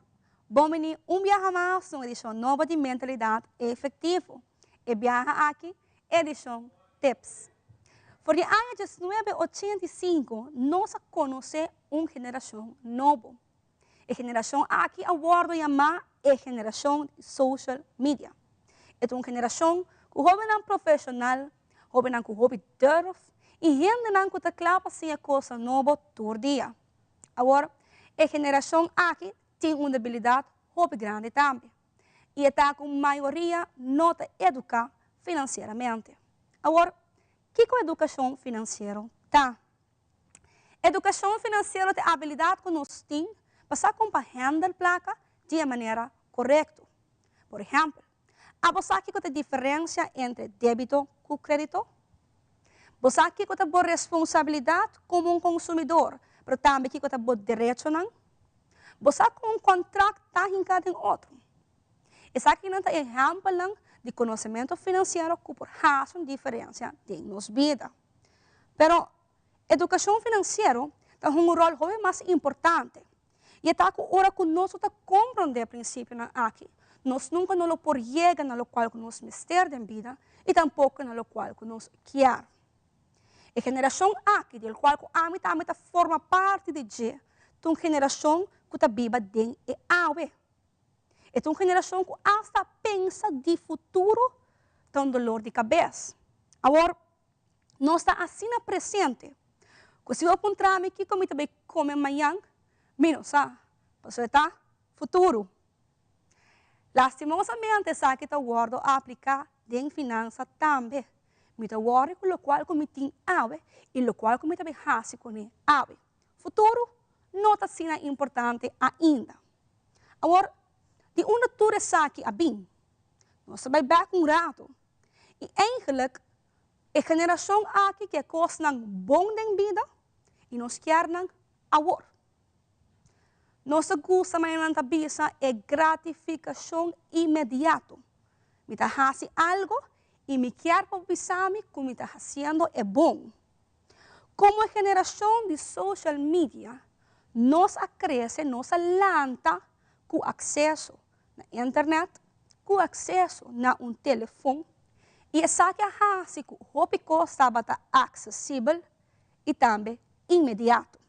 Speaker 24: Bon bini un biaha mas na un edishon nobo di Mentalidat Efektivo. E biaha aki, edishon Tips. For di aña diesnuebe ochenta i sinku nos a konosé un generashon nobo. E generashon aki a wòrdu yamá e generashon di social media. E ta un generashon ku hóbennan profeshonal, hóbennan ku hopi durf i hendenan ku ta kla pa siña kosnan nobo tur dia. Awor, e generashon aki tin un debilidat hopi grandi tambe, i e ta ku mayoria no ta eduká finansieramente. Awor, kiko edukashon finansiero ta? Edukashon finansiero ta e abilidat ku nos tin pa sa kon pa hèndel plaka di e manera korekto. Por ehèmpel, abo sa kiko ta e diferensia entre débito ku krédito? Bo sa kiko ta bo responsabilidat komo un konsumidor, pero tambe kiko ta bo derechonan? Bo sa kon un kontrakt ta hinká den otro? Esakinan ta ehèmpelnan di konosementu finansiero ku por hasi un diferensia den nos bida. Pero, edukashon finansiero ta hunga un ròl hopi mas importante. I e ta ku ora ku nos no ta komprondé e prinsipionan aki, nos nunka no lo por yega na lokual ku nos mester den bida i tampoko na lokual ku nos kier. E generashon aki, di el kual ku ami tambe ta forma parti di dje, ta un generashon ku ta biba den e awe. E ta un generashon ku asta pensa di futuro ta un dolor di kabes. Awor, Nos ta asina presente ku si bo puntra mi kiko mi ta bai kome mañan, mi no sa, pasobra e ta futuro. Lastimosamente esaki ta wòrdu apliká den finansa tambe. Mi ta wòri ku lokual ku mi tin awe i lokual ku mi ta bai hasi kuné awe. Futuro no ta asina importante ainda. Awor, di unda tur esaki a bin? Nos ta bai bèk un ratu I eigenlijk e generashon aki ke kosnan bon den bida i nos kier nan awor. Nos ta gusta manera nan ta bisa e gratifikashon inmediato. Mi ta hasi algo i mi kier pa bo bisa mi ku mi ta hasiendo e bon. Komo e generashon di social media nos a krese, nos a lanta ku akseso na internet, ku akseso na un telefon i esaki a hasi ku hopi kos tabata aksesibel i tambe inmediato.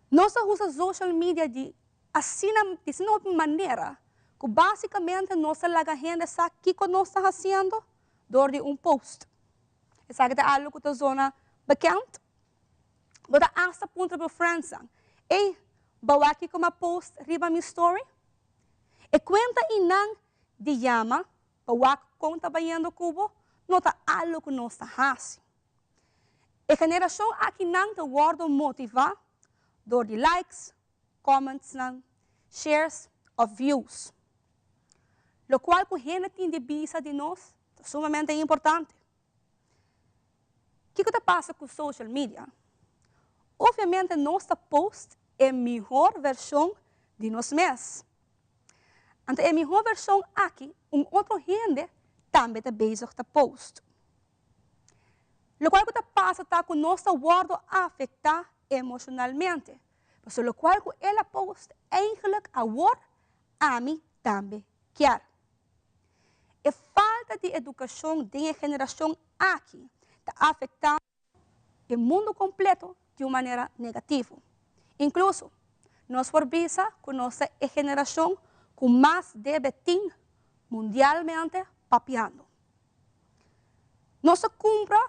Speaker 24: Nos a usa social media di asina di asina hopi manera ku basikamente nos ta laga hende sa kiko nos ta hasiendo. dor di un post. Esaki ta algo ku ta zona bekend? Bo ta asta puntra bo friendsnan, Ey, bo wak kiko m'a post riba mi story? E kuenta einan di yama pa wak kon ta bayendo ku bo no ta algo ku nos ta hasi. E generashon akinan ta wòrdu motivá dor di likes, commentsnan, shares òf views. Lokual ku hende tin di bisa di nos ta sumamente importante. Kiko ta pasa ku social media? Obviamente nos ta post e mihor vershon di nos mes. Anto e mihor vershon aki un otro hende tambe ta bezig ta post. Lokual ku ta pasa ta ku nos ta wòrdu afektá emoshonalmente, pasobra lokual ku el a post eigenlijk awor ami tambe kier. E falta di edukashon den e generashon aki ta afektá e mundu kompleto di un manera negativo. Inkluso, nos por bisa ku nos ta e generashon ku mas debe tin mundialmente papiando. Nos ta kumpra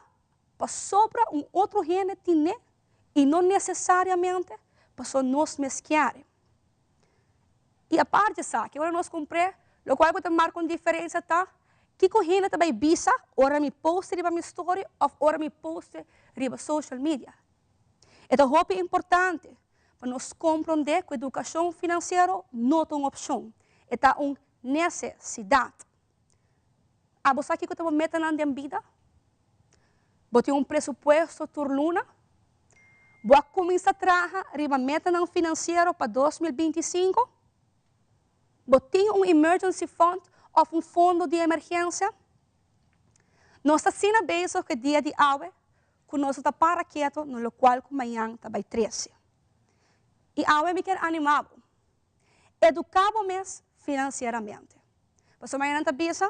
Speaker 24: pasobra un otro hende tine i no nesesariamente pasobra nos mes kier. I aparte esaki, ora nos kumpr'é, lokual ku ta marka un diferensia ta kiko hende ta bai bisa ora mi post riba mi story òf ora mi post riba social media. E ta hopi importante pa nos komprondé ku edukashon finansiero no ta un opshon, e ta un nesesidat. Abo sa kiko ta bo metanan den bida? Bo tin un presupuesto tur luna? Bo a kuminsá traha riba metanan finansiero pa 2025? Bo tin un emergency fund òf un fondo di emergensia? Nos ta asina bezig ku e dia di awe ku nos no ta para keto na lokual ku mañan ta bai trese. I awe mi kier animá bo. Eduká bo mes finansieramente. Pasobra mañana nan ta bisa,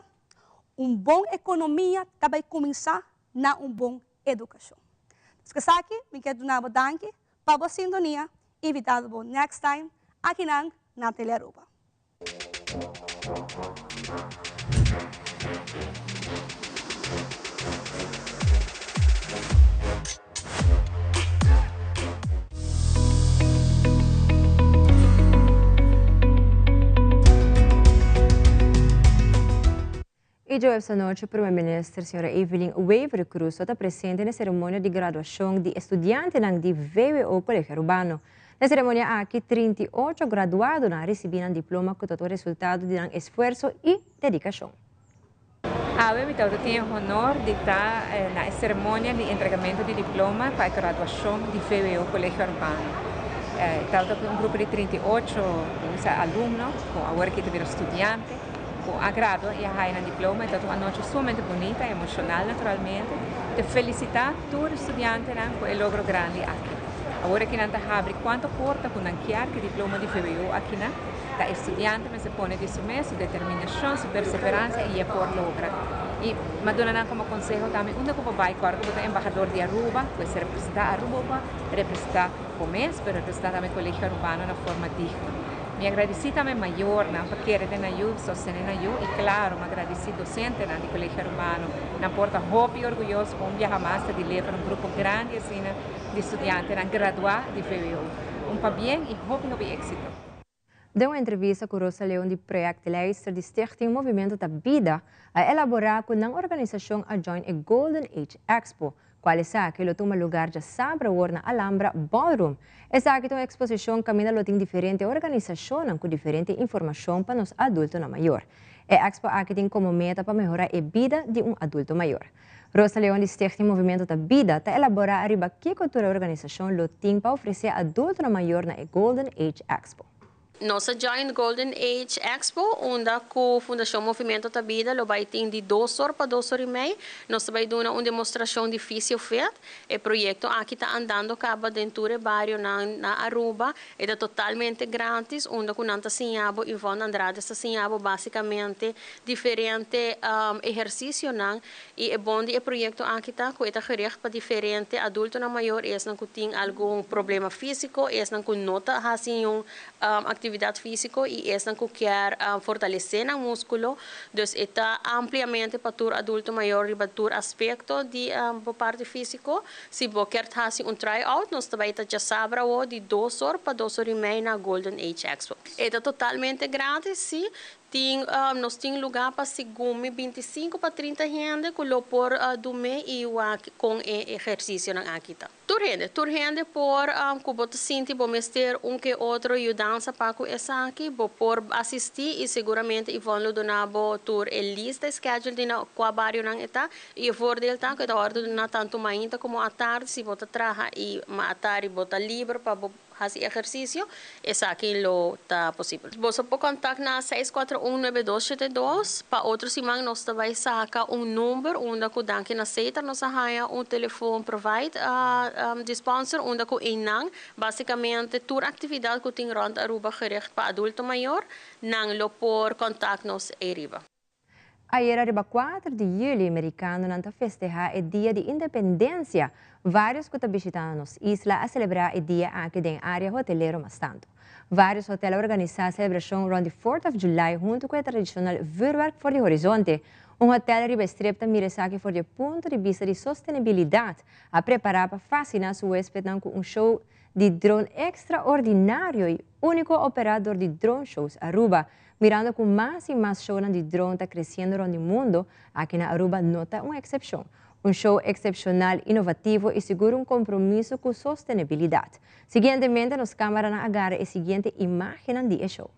Speaker 24: un bon ekonomia ta bai kuminsá na un bon edukashon. Pues ku esaki mi kier duna bo danki pa bo sintonia i invitá bo next time akinan na Telearuba.
Speaker 2: Y djoebs anochi Prome Minister Sra. Evelyn Wever-Croes lo ta presente na e ceremonia di graduacion di e studiantenan di vwo Colegio Arubano. Na e ceremonia aki 38 graduadonan a ricibi nan diploma cu ta tur resultado di nan esfuerso y dedicacion.
Speaker 6: Awe mi tabata tin e honor di ta na e ceremonia di entregamento di diploma pa e graduacion di vwo Colegio Arubano. E tabata cu un grupo di 38 alumno cu awor aki ta bira studiante cu a gradua y a haya nan diploma. E tabata un anochi sumamente bunita, emocional naturalmente. Te felicita tur e studiantenan cu e logro grandi aki. Awor aki nan ta habri cuanto porta cu nan kier cu e diploma di vwo akinan. Ta e studiante mester pone di su mes, su determinacion, su perseverancia y e por logra. Y mi a duna nan como conseho tambe unda cu bo bay corda cu bo ta embahador di Aruba, pues representa Aruba, representa bo mes, pero representa tambe Colegio Arubano na forma digno. Mi a gradici tambe mayornan pa kere den nan yu, sostene nan yu y claro mi a gradici docentenan di Colegio Arubano. Nan por ta hopi orguyoso cu un biaha mas ta deliver un grupo grandi asina di studiantenan gradua di vwo. Un pabien y hopi hopi exito.
Speaker 2: Den un entrevista ku Rosa Leon di Projectleister di Stichting Movimento ta Bida a elaborá ku nan organisashon a join e Golden Age Expo, kual esaki lo tuma lugar djasabra awor na Alhambra Ballroom. Esaki ta un eksposishon kaminda lo tin diferente organisashonnan ku diferente informashon pa nos adultonan mayor. E expo aki tin komo meta pa mehorá e bida di un adulto mayor. Rosa Leon di Stichting Movimento ta Bida ta elaborá ariba kiko tur e organisashon lo tin pa ofresé adultonan mayor na e Golden Age Expo.
Speaker 7: Nos a join Golden Age Expo unda ku Fundashon Movimento ta Bida lo bai tin di dos or pa dos or i mei. Nos ta bai duna un demostrashon di Fysiofit. E proyekto aki ta andando kaba den tur e barionan na Aruba. E ta totalmente gratis unda ku nan ta siña bo, Yvonne Andrades ta siña bo basikamente diferente ehersisionan i e bon di e proyekto aki ta ku e ta gericht pa diferente adultonan mayor, esnan ku tin algun problema físiko, esnan ku no ta hasi niun aktividat. actividad fisico y esnan cu kier fortalece nan musculo. Dus e ta ampliamente pa tur adulto mayor riba tur aspecto di bo parti fisico. Si bo kier haci un try out nos ta bay ta djasabra awo di dos or pa dos or y mei na Golden Age Expo. E ta totalmente gratis, si. Tin nos tin luga pa segun mi 25 pa 30 hende cu lo por dume y wak con e ehercicionan aki ta. Tur hende, tur hende por cu bo ta sinti bo mester un ke otro yudansa pa cu esaki, bo por asisti y seguramente Yvonne lo duna bo tur e lista y schedule di na cua barionan e ta. Y e voordeel ta cu e ta wordo duna tanto mainta como atardi, si bo ta traha y atardi bo ta liber pa bo Hasi ehersisio, esaki lo ta posibel. Boso por kontak na 641 9272. Pa otro siman nos ta bai saka un number unda ku danki na Setar nos a haña un telefon provide di sponsor unda ku einan basikamente tur aktividat ku tin rònt Aruba gericht pa adulto mayor nan lo por kontak nos eiriba.
Speaker 2: Ayera riba 4 di juli merikanonan ta festehá e Dia di Independensia. Vários ku ta bishitá nos isla a selebrá e dia aki den área hotelero mas tantu. Vários hotel a organisá selebrashon rònt di Fourth of July huntu ku e tradishonal vürwèrk for di horizonte. Un hotel riba e strip ta mira esaki for di e punto di bista di sostenibilidat. A prepará pa fasiná su huéspednan ku un show di drone ekstraordinario i úniko operá dor di Drone Shows Aruba. Mirando cu mas y mas shownan di drone ta creciendo rond di mundo, aki na Aruba no ta un excepcion. Un show excepcional, innovativo y sigur un compromiso cu sostenibilidad. Siguientemente nos camaranan a gara e siguiente imagennan di e show.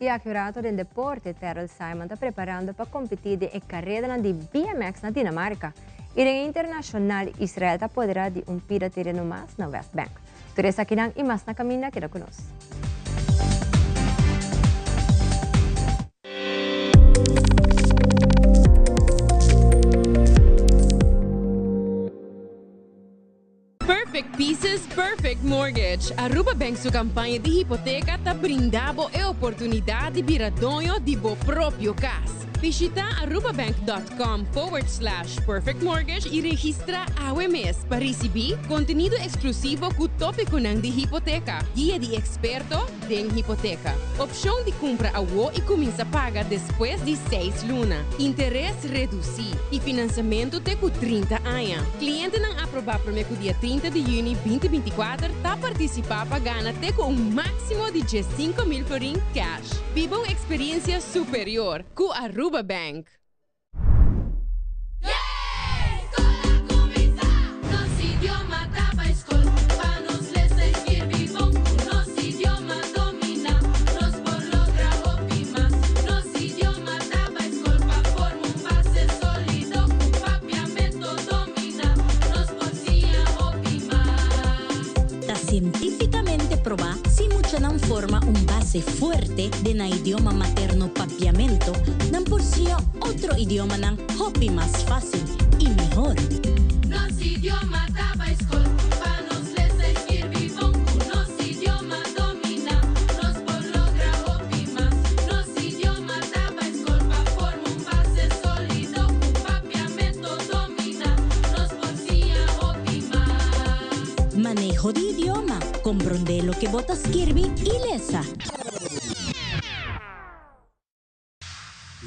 Speaker 2: Y aki un rato den deporte, Terrell Simon ta preparando pa competi den e caredanan di BMX na Dinamarca. Y den internacional, Israel ta apodera di un pida tereno mas na West Bank. Tur esakinan y mas na caminda, keda cu nos.
Speaker 8: Perfect Pieces, Perfect Mortgage. Aruba Bank su campaña di hipoteca ta brinda bo e oportunidad di bira doño di bo propio cas. Bishita arubabank.com forward slash perfect mortgage y registra awe mes pa ricibi contenido exclusivo cu topiconan di hipoteca, guia di experto den hipoteca, opcion di cumpra awo y cuminsa paga despues di seis luna, interes reduci y financiamento te cu 30 aña. Clientenan aproba prome cu dia 30 di juni 2024 ta participa pa gana te cu un maximo di 15,000 florin cash. Biba un experiencia superior cu Aruba Bank.
Speaker 9: Nos idioma ta bai skol, pa nos lesa i skirbi bon, ku nos idioma dominá.
Speaker 10: Cientificamente proba, si muchanan forma un base fuerte den nan idioma materno Papiamento, nan por siña otro idiomanan hopi mas facil y mihor.
Speaker 9: Nos idioma ta bay scol pa nos lesa y skirbi bon cu nos idioma domina nos por logra hopi mas. Nos idioma ta bay scol pa forma un base solido cu Papiamento domina nos por siña hopi mas.
Speaker 10: Maneho di idioma, Comprende loke bo ta skirbi y lesa.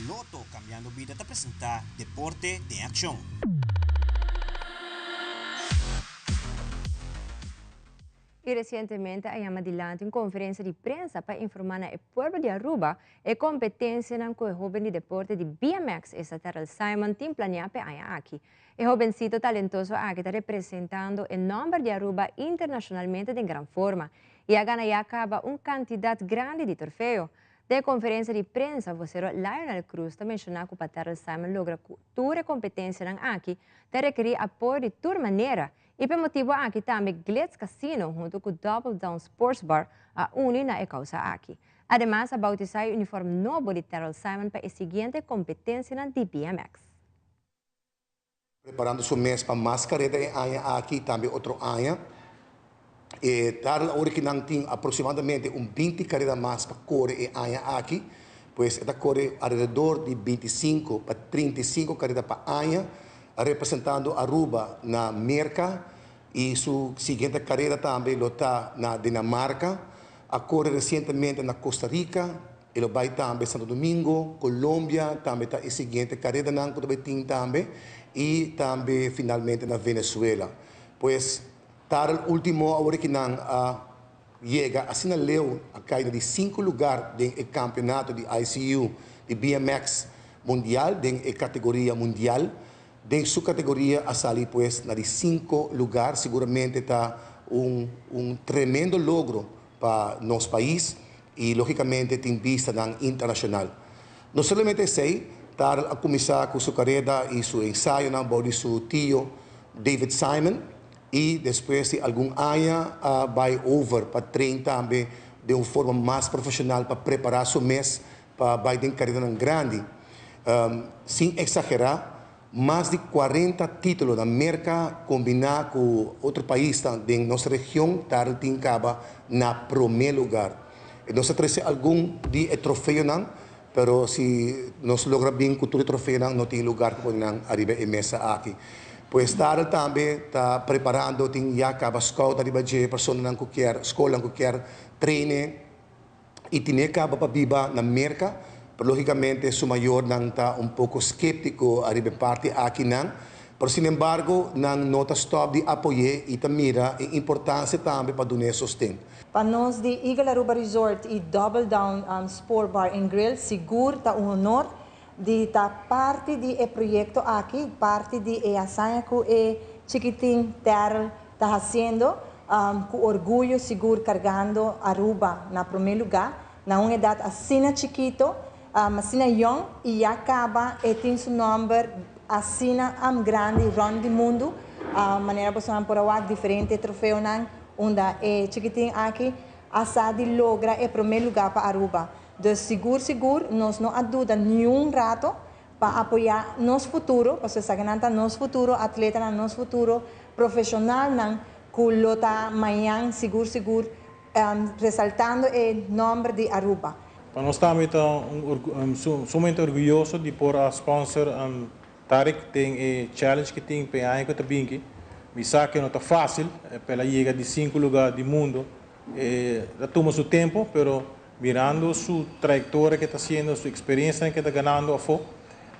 Speaker 11: Lotto Cambiando Bida ta presenta Deporte den Accion.
Speaker 2: Y recientemente a yama dilanti un conferencia di prensa pa informa na e pueblo di Aruba e competencianan cu e hoben di deporte di BMX, esta Terrell Simon, tin planea p'e aña aki. E hobencito talentoso aki ta representando e nomber di Aruba internacionalmente den gran forma y a gana ya caba un cantidad grandi di torfeo. Den e conferencia di prensa, vocero Lionel Cruz ta menciona cu pa Terrell Simon logra cu tur e competencianan aki ta rekeri apoyo di tur manera y p'e motibo aki tambe Glitz Casino hunto cu Double Down Sports Bar a uni na e causa aki. Ademas a bautisa e uniform nobo di Terrell Simon pa e siguiente competencianan di BMX.
Speaker 12: Preparando su mes pa mas kareda e aña aki i tambe otro aña. E Darrel awor ki nan tin aproximadamente un binti kareda mas pa kore e aña aki, pues e ta kore alrededor di bintisinko pa trintisinko kareda pa aña, representando Aruba na Merka i su siguiente kareda tambe lo ta na Dinamarka. A kore resientemente na Costa Rica, E lo bai tambe Santo Domingo, Colombia tambe ta e siguiente caredanan cu ta bai tin tambe y tambe finalmente na Venezuela. Pues Tarl ultimo awor ki nan a yega asina leu a cay na di cinco lugar den e campeonato di ICU di BMX mundial den e categoria mundial. Den su categoria a sali pues na di cinco lugar siguramente ta un un tremendo logro pa nos pais y logicamente tin bistanan internacional. No solamente esey, Tarl a cuminsa cu su careda y su ensayonan bou di su tio David Simon y despues di algun aña a bay over pa train tambe den un forma mas profesional pa prepara su mes pa bay den caredanan grandi. Sin exagera, Mas di 40 título na Merka kombiná ku otro paisnan den nos region Tarl tin kaba na promé lugar. Nos a trese algun di e trofeonan, pero si nos logra bin ku tur e trofeonan no tin lugar pa pone nan ariba e mesa aki. Pues Tarl tambe ta preparando, tin ya kaba scout ariba dje personanan ku kier, skolnan ku kier traine. y tine caba pa biba na Merca, pero logicamente su mayornan ta un poco skeptico ariba e parti akinan, pero sin embargo nan no ta stop di apoy'é y ta mira e importancia tambe pa dun'é sosten.
Speaker 13: Pa nos di Eagle Aruba Resort y Double Down Sport Bar and Grill sigur ta un honor di ta parti di e proyecto aki, parti di e hazaña cu e chikitin Terrell ta haciendo. Cu orguyo sigur cargando Aruba na prome lugar, na un edad asina chikito, asina yong y ya caba e tin su nomber asina grandi rond di mundo, manera bosonan por a wak diferente trofeonan unda e chikitin aki a sa di logra e prome lugar pa Aruba. Dus sigur sigur nos no a duda niun rato pa apoya nos futuro, pasobra esakinan ta nos futuro atletanan, nos futuro profesionalnan cu lo ta mañan sigur sigur resaltando e nomber di Aruba.
Speaker 25: Pa nos tambe ta un sumamente orguyoso di por a sponsor Tarik den e challenge cu tin pa e aña cu ta binki. Mi sa cu no ta facil pa el a yega di cinco lugar di mundo. E ta tuma su tempo pero Mirando su trayectoria ke ta haciendo, su experiencianan ke ta ganando afo,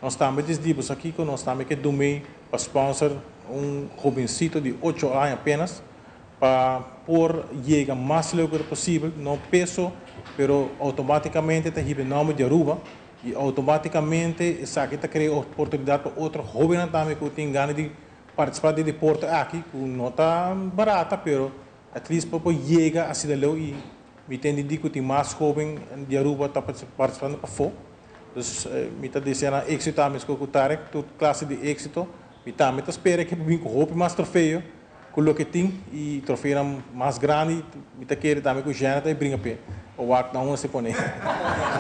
Speaker 25: nos tambe disdi boso aki cu nos tambe ke dumey pa sponsor un hobencito di ocho aña apenas pa por yega mas leu ku ta posibel, no peso, pero automaticamente ta hiba e nomber di Aruba y automaticamente esaki ta crea oportunidad pa otro hobennan tambe cu tin gana di participa den deporte aki cu no ta barata pero at least pa por yega asina leu y Mi ta entendí ku tin mas hóben di Aruba ta partisipando pafó. Dus mi ta desea nan éksito tambe meskos ku Tarek, tur klase di éksito. Mi tambe ta spera ke por bin ku hopi mas trofeo. ku loke tin i trofeonan mas grandi mi ta kere tambe ku Jeanne ta e bringa p'e pa wak na unda se pone.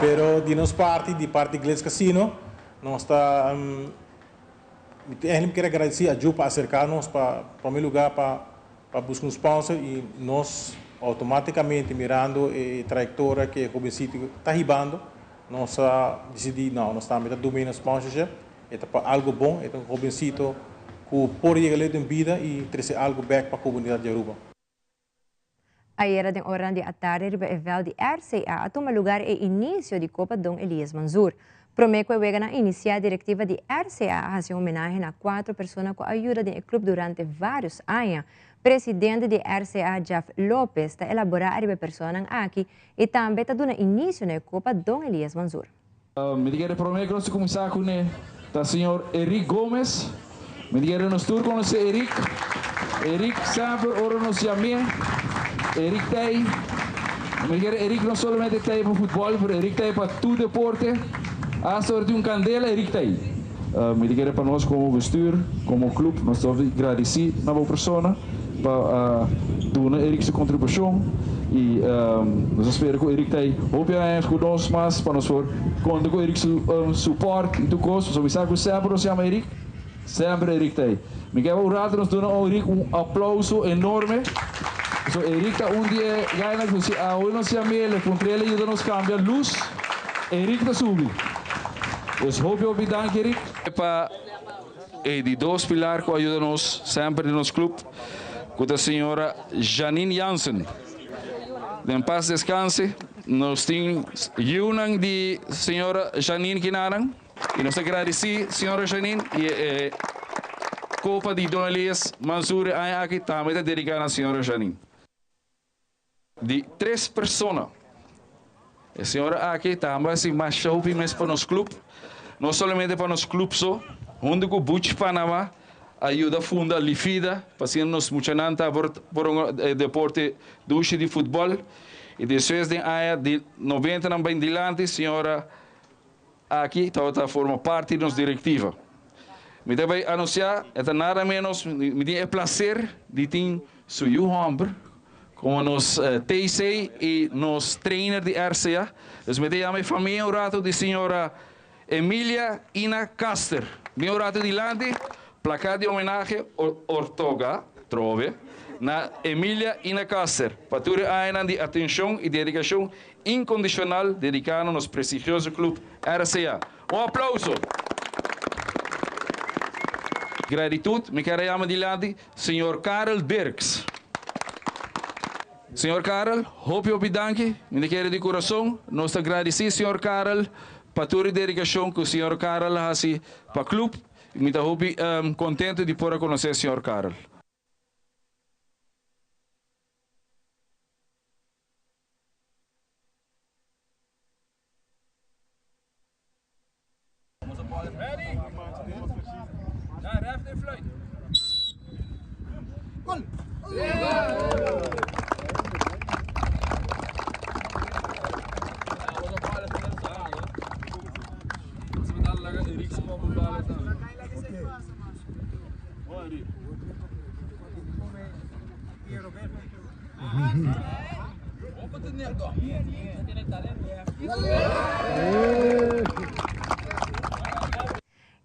Speaker 25: Pero di nos parti, di parti Glitz Casino, nos ta mi ta eigenlijk kier a gradisí a Ju pa aserká nos pa promé lugá pa pa buska un sponsor i nos outomátikamente mirando e trayektoria ku e hobensito ta hibando nos a disidí no nos tambe ta duna e un sponsorship. E ta pa algo bon, e ta un hobencito cu por yega leu den bida y trece algo bek pa comunidad di Aruba.
Speaker 2: Ayera den oranan di atardi riba e veld di RCA a tuma lugar e inicio di Copa Don Elias Manzoor. Prome cu e weganan inicia directiva di RCA a haci un homenahe na cuatro persona cu a yuda den e club durante varios aña. Presidente di RCA Jeff Lopez ta elabora ariba e personanan aki y tambe ta duna inicio na e Copa Don Elias Manzoor.
Speaker 15: Mi ta kere prome ku nos ta kuminsá kuné ta señor Eric Gomez. Mi ta kere nos tur konosé Eric. Eric semper ora nos yam'é, Eric ta ei. Mi ta kere Eric no solamente ta ei pa futbòl, pero Eric ta ei pa tur deporte. Asta ora tin un kandela, Eric ta ei. Mi ta kere pa nos komo bestuur, komo klup, nos ta hopi gradisí na bo persona pa duna Eric su kontribushon i nos ta spera ku Eric ta ei hopi aña ku nos mas pa nos por konta ku Eric su supòrt i tur kos. Pasobra mi sa ku semper nos yama Eric, semper Eric ta ei. Mi ke un rato nos duna Eric un aplouso enorme pasobra Eric ta un di e gainan ku si awe nos yam'é el e puntr'é el a yuda nos kambia lus, Eric ta subi. Dus hopi hopi danki Eric. Pa e di dos pilar ku a yuda nos semper den nos club ku ta señora Janine Jansen. Den pas descanse. Nos tin yiunan di señora Janine kinanan y nos ta gradeci señora Janine y e copa di Don Elias Mansur e aña aki tambe ta dedica na señora Janine. Di tres persona. E señora aki tambe a hasi masha hopi mes pa nos club. No solamente pa nos club so, hunto cu Buchi Panama a yuda funda Lifida pa asina nos muchanan ta por por un deporte dushi di futbol. Y despues den aña di noventanan bay dilanti señora aki tabata forma parti di nos directiva. Mi ta bay anuncia, e ta nada menos, mi tin e placer di tin su yu homber como nos TC y nos trainer di RCA. Dus mi ta yama e famia un rato di señora Emilia Ina Caster. Bin un rato dilanti, placa di homenahe ortoga, trove, na Emilia Ina Caster pa tur e añanan di atencion y dedicacion incondicional dedica na nos prestigioso club RCA. Un aplauso! Gratitud, mi kier a yama dilanti Señor Karel Dirks. Señor Karel, hopi hopi danki, mi ta kere di kurason nos ta gradisí Señor Karel pa tur e dedikashon ku Señor Karel a hasi pa klup i mi ta hopi kontentu di por a konosé Señor Karel.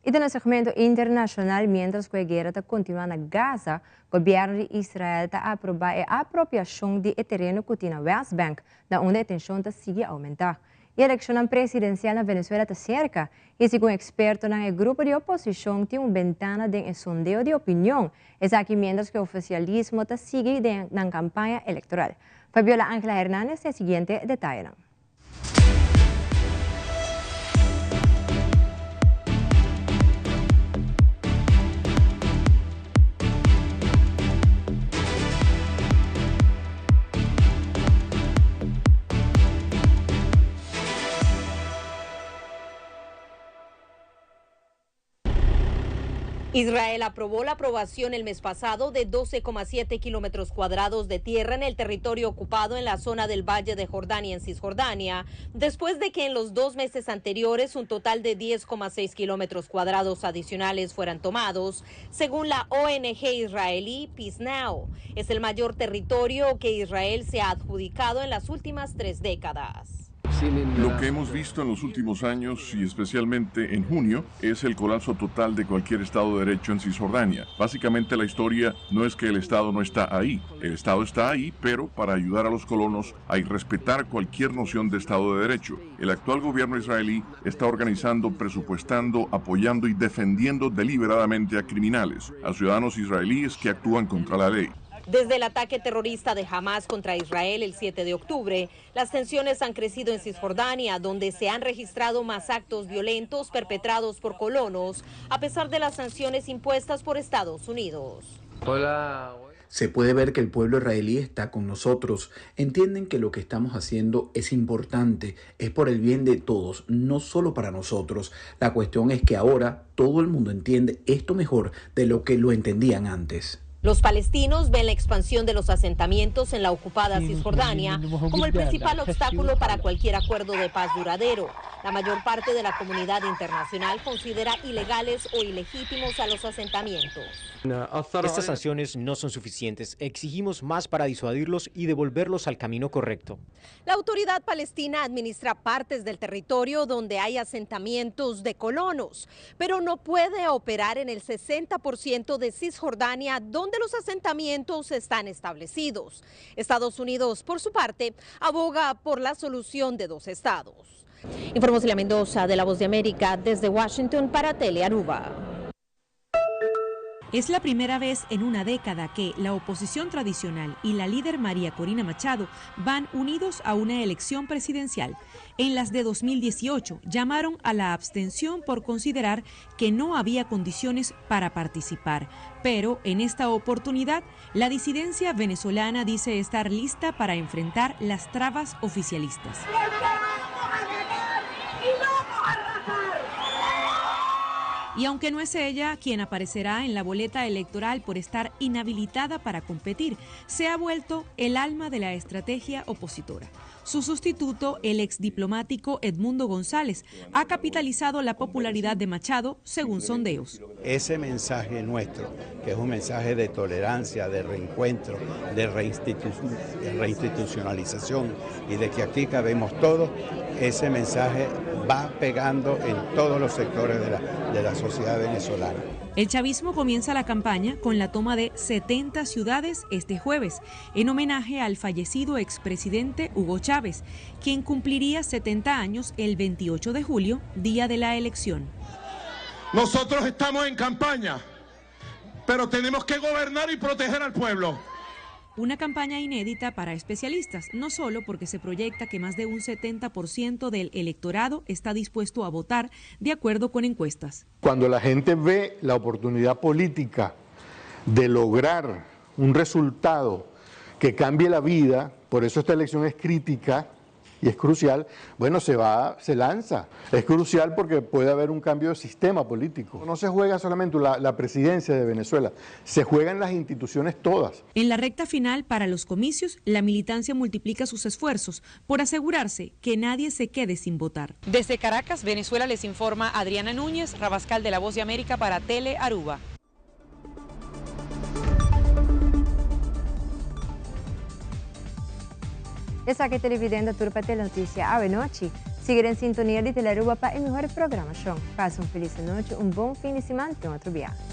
Speaker 2: Y den e segmento internacional, mientras cu e guera ta continua na Gaza, gobierno di Israel ta aproba e apropiacion di e tereno cu tin na West Bank, na unda e tension ta sigui aumenta. E eleccionnan presidencial na Venezuela ta cerca y segun expertonan e grupo di oposicion tin un bentana den e sondeo di opinion, esaki mientras cu e oficialismo ta sigui den nan campaña electoral. Fabiola Angela Hernandez tin e siguiente detayenan.
Speaker 16: Israel aprobó la aprobación el mes pasado de 12,7 kilómetros cuadrados de tierra en el territorio ocupado en la zona del Valle de Jordania en Cisjordania, después de que en los dos meses anteriores un total de 10,6 kilómetros cuadrados adicionales fueran tomados, según la ONG israelí Peace Now. Es el mayor territorio que Israel se ha adjudicado en las últimas tres décadas.
Speaker 17: Lo que hemos visto en los últimos años y especialmente en junio es el colapso total de cualquier Estado de Derecho en Cisjordania. Básicamente la historia no es que el Estado no está ahí, el Estado está ahí, pero para ayudar a los colonos a irrespetar cualquier noción de Estado de Derecho. El actual gobierno israelí está organizando, presupuestando, apoyando y defendiendo deliberadamente a criminales, a ciudadanos israelíes que actúan contra la ley.
Speaker 16: Desde el ataque terrorista de Hamas contra Israel el 7 de octubre, las tensiones han crecido en Cisjordania, donde se han registrado más actos violentos perpetrados por colonos, a pesar de las sanciones impuestas por Estados Unidos.
Speaker 18: Hola. Se puede ver que el pueblo israelí está con nosotros. Entienden que lo que estamos haciendo es importante, es por el bien de todos, no solo para nosotros. La cuestión es que ahora todo el mundo entiende esto mejor de lo que lo entendían antes.
Speaker 16: Los palestinos ven la expansión de los asentamientos en la ocupada Cisjordania como el principal obstáculo para cualquier acuerdo de paz duradero. La mayor parte de la comunidad internacional considera ilegales o ilegítimos a los asentamientos.
Speaker 19: Estas sanciones no son suficientes. Exigimos más para disuadirlos y devolverlos al camino correcto.
Speaker 16: La autoridad palestina administra partes del territorio donde hay asentamientos de colonos, pero no puede operar en el 60% de Cisjordania donde los asentamientos están establecidos. Estados Unidos, por su parte, aboga por la solución de dos estados. Informó Celia Mendoza de La Voz de América desde Washington para Telearuba.
Speaker 20: Es la primera vez en una década que la oposición tradicional y la líder María Corina Machado van unidos a una elección presidencial. En las de 2018 llamaron a la abstención por considerar que no había condiciones para participar. Pero en esta oportunidad, la disidencia venezolana dice estar lista para enfrentar las trabas oficialistas. Y aunque no es ella quien aparecerá en la boleta electoral por estar inhabilitada para competir, se ha vuelto el alma de la estrategia opositora. Su sustituto, el exdiplomático Edmundo González, ha capitalizado la popularidad de Machado según sondeos.
Speaker 26: Ese mensaje nuestro, que es un mensaje de tolerancia, de reencuentro, de, reinstitu de reinstitucionalización y de que aquí cabemos todos, ese mensaje va pegando en todos los sectores de la, de la sociedad venezolana.
Speaker 20: El chavismo comienza la campaña con la toma de 70 ciudades este jueves, en homenaje al fallecido expresidente Hugo Chávez, quien cumpliría 70 años el 28 de julio, día de la elección.
Speaker 27: Nosotros estamos en campaña, pero tenemos que gobernar y proteger al pueblo.
Speaker 20: Una campaña inédita para especialistas, no solo porque se proyecta que más de un 70% del electorado está dispuesto a votar de acuerdo con encuestas.
Speaker 28: Cuando la gente ve la oportunidad política de lograr un resultado que cambie la vida, por eso esta elección es crítica y es crucial, bueno, se va, se lanza. Es crucial porque puede haber un cambio de sistema político. No se juega solamente la, la presidencia de Venezuela, se juegan las instituciones todas.
Speaker 20: En la recta final para los comicios, la militancia multiplica sus esfuerzos por asegurarse que nadie se quede sin votar.
Speaker 8: Desde Caracas, Venezuela, les informa Adriana Núñez, Rabascal de La Voz de América para Tele Aruba.
Speaker 2: Esaki televidente tur pa Telenoticia awe nochi. Sigui den sintonia di Telearuba pa e mihor programacion. Pasa un feliz nochi, un bon fin di siman, te otro biaha.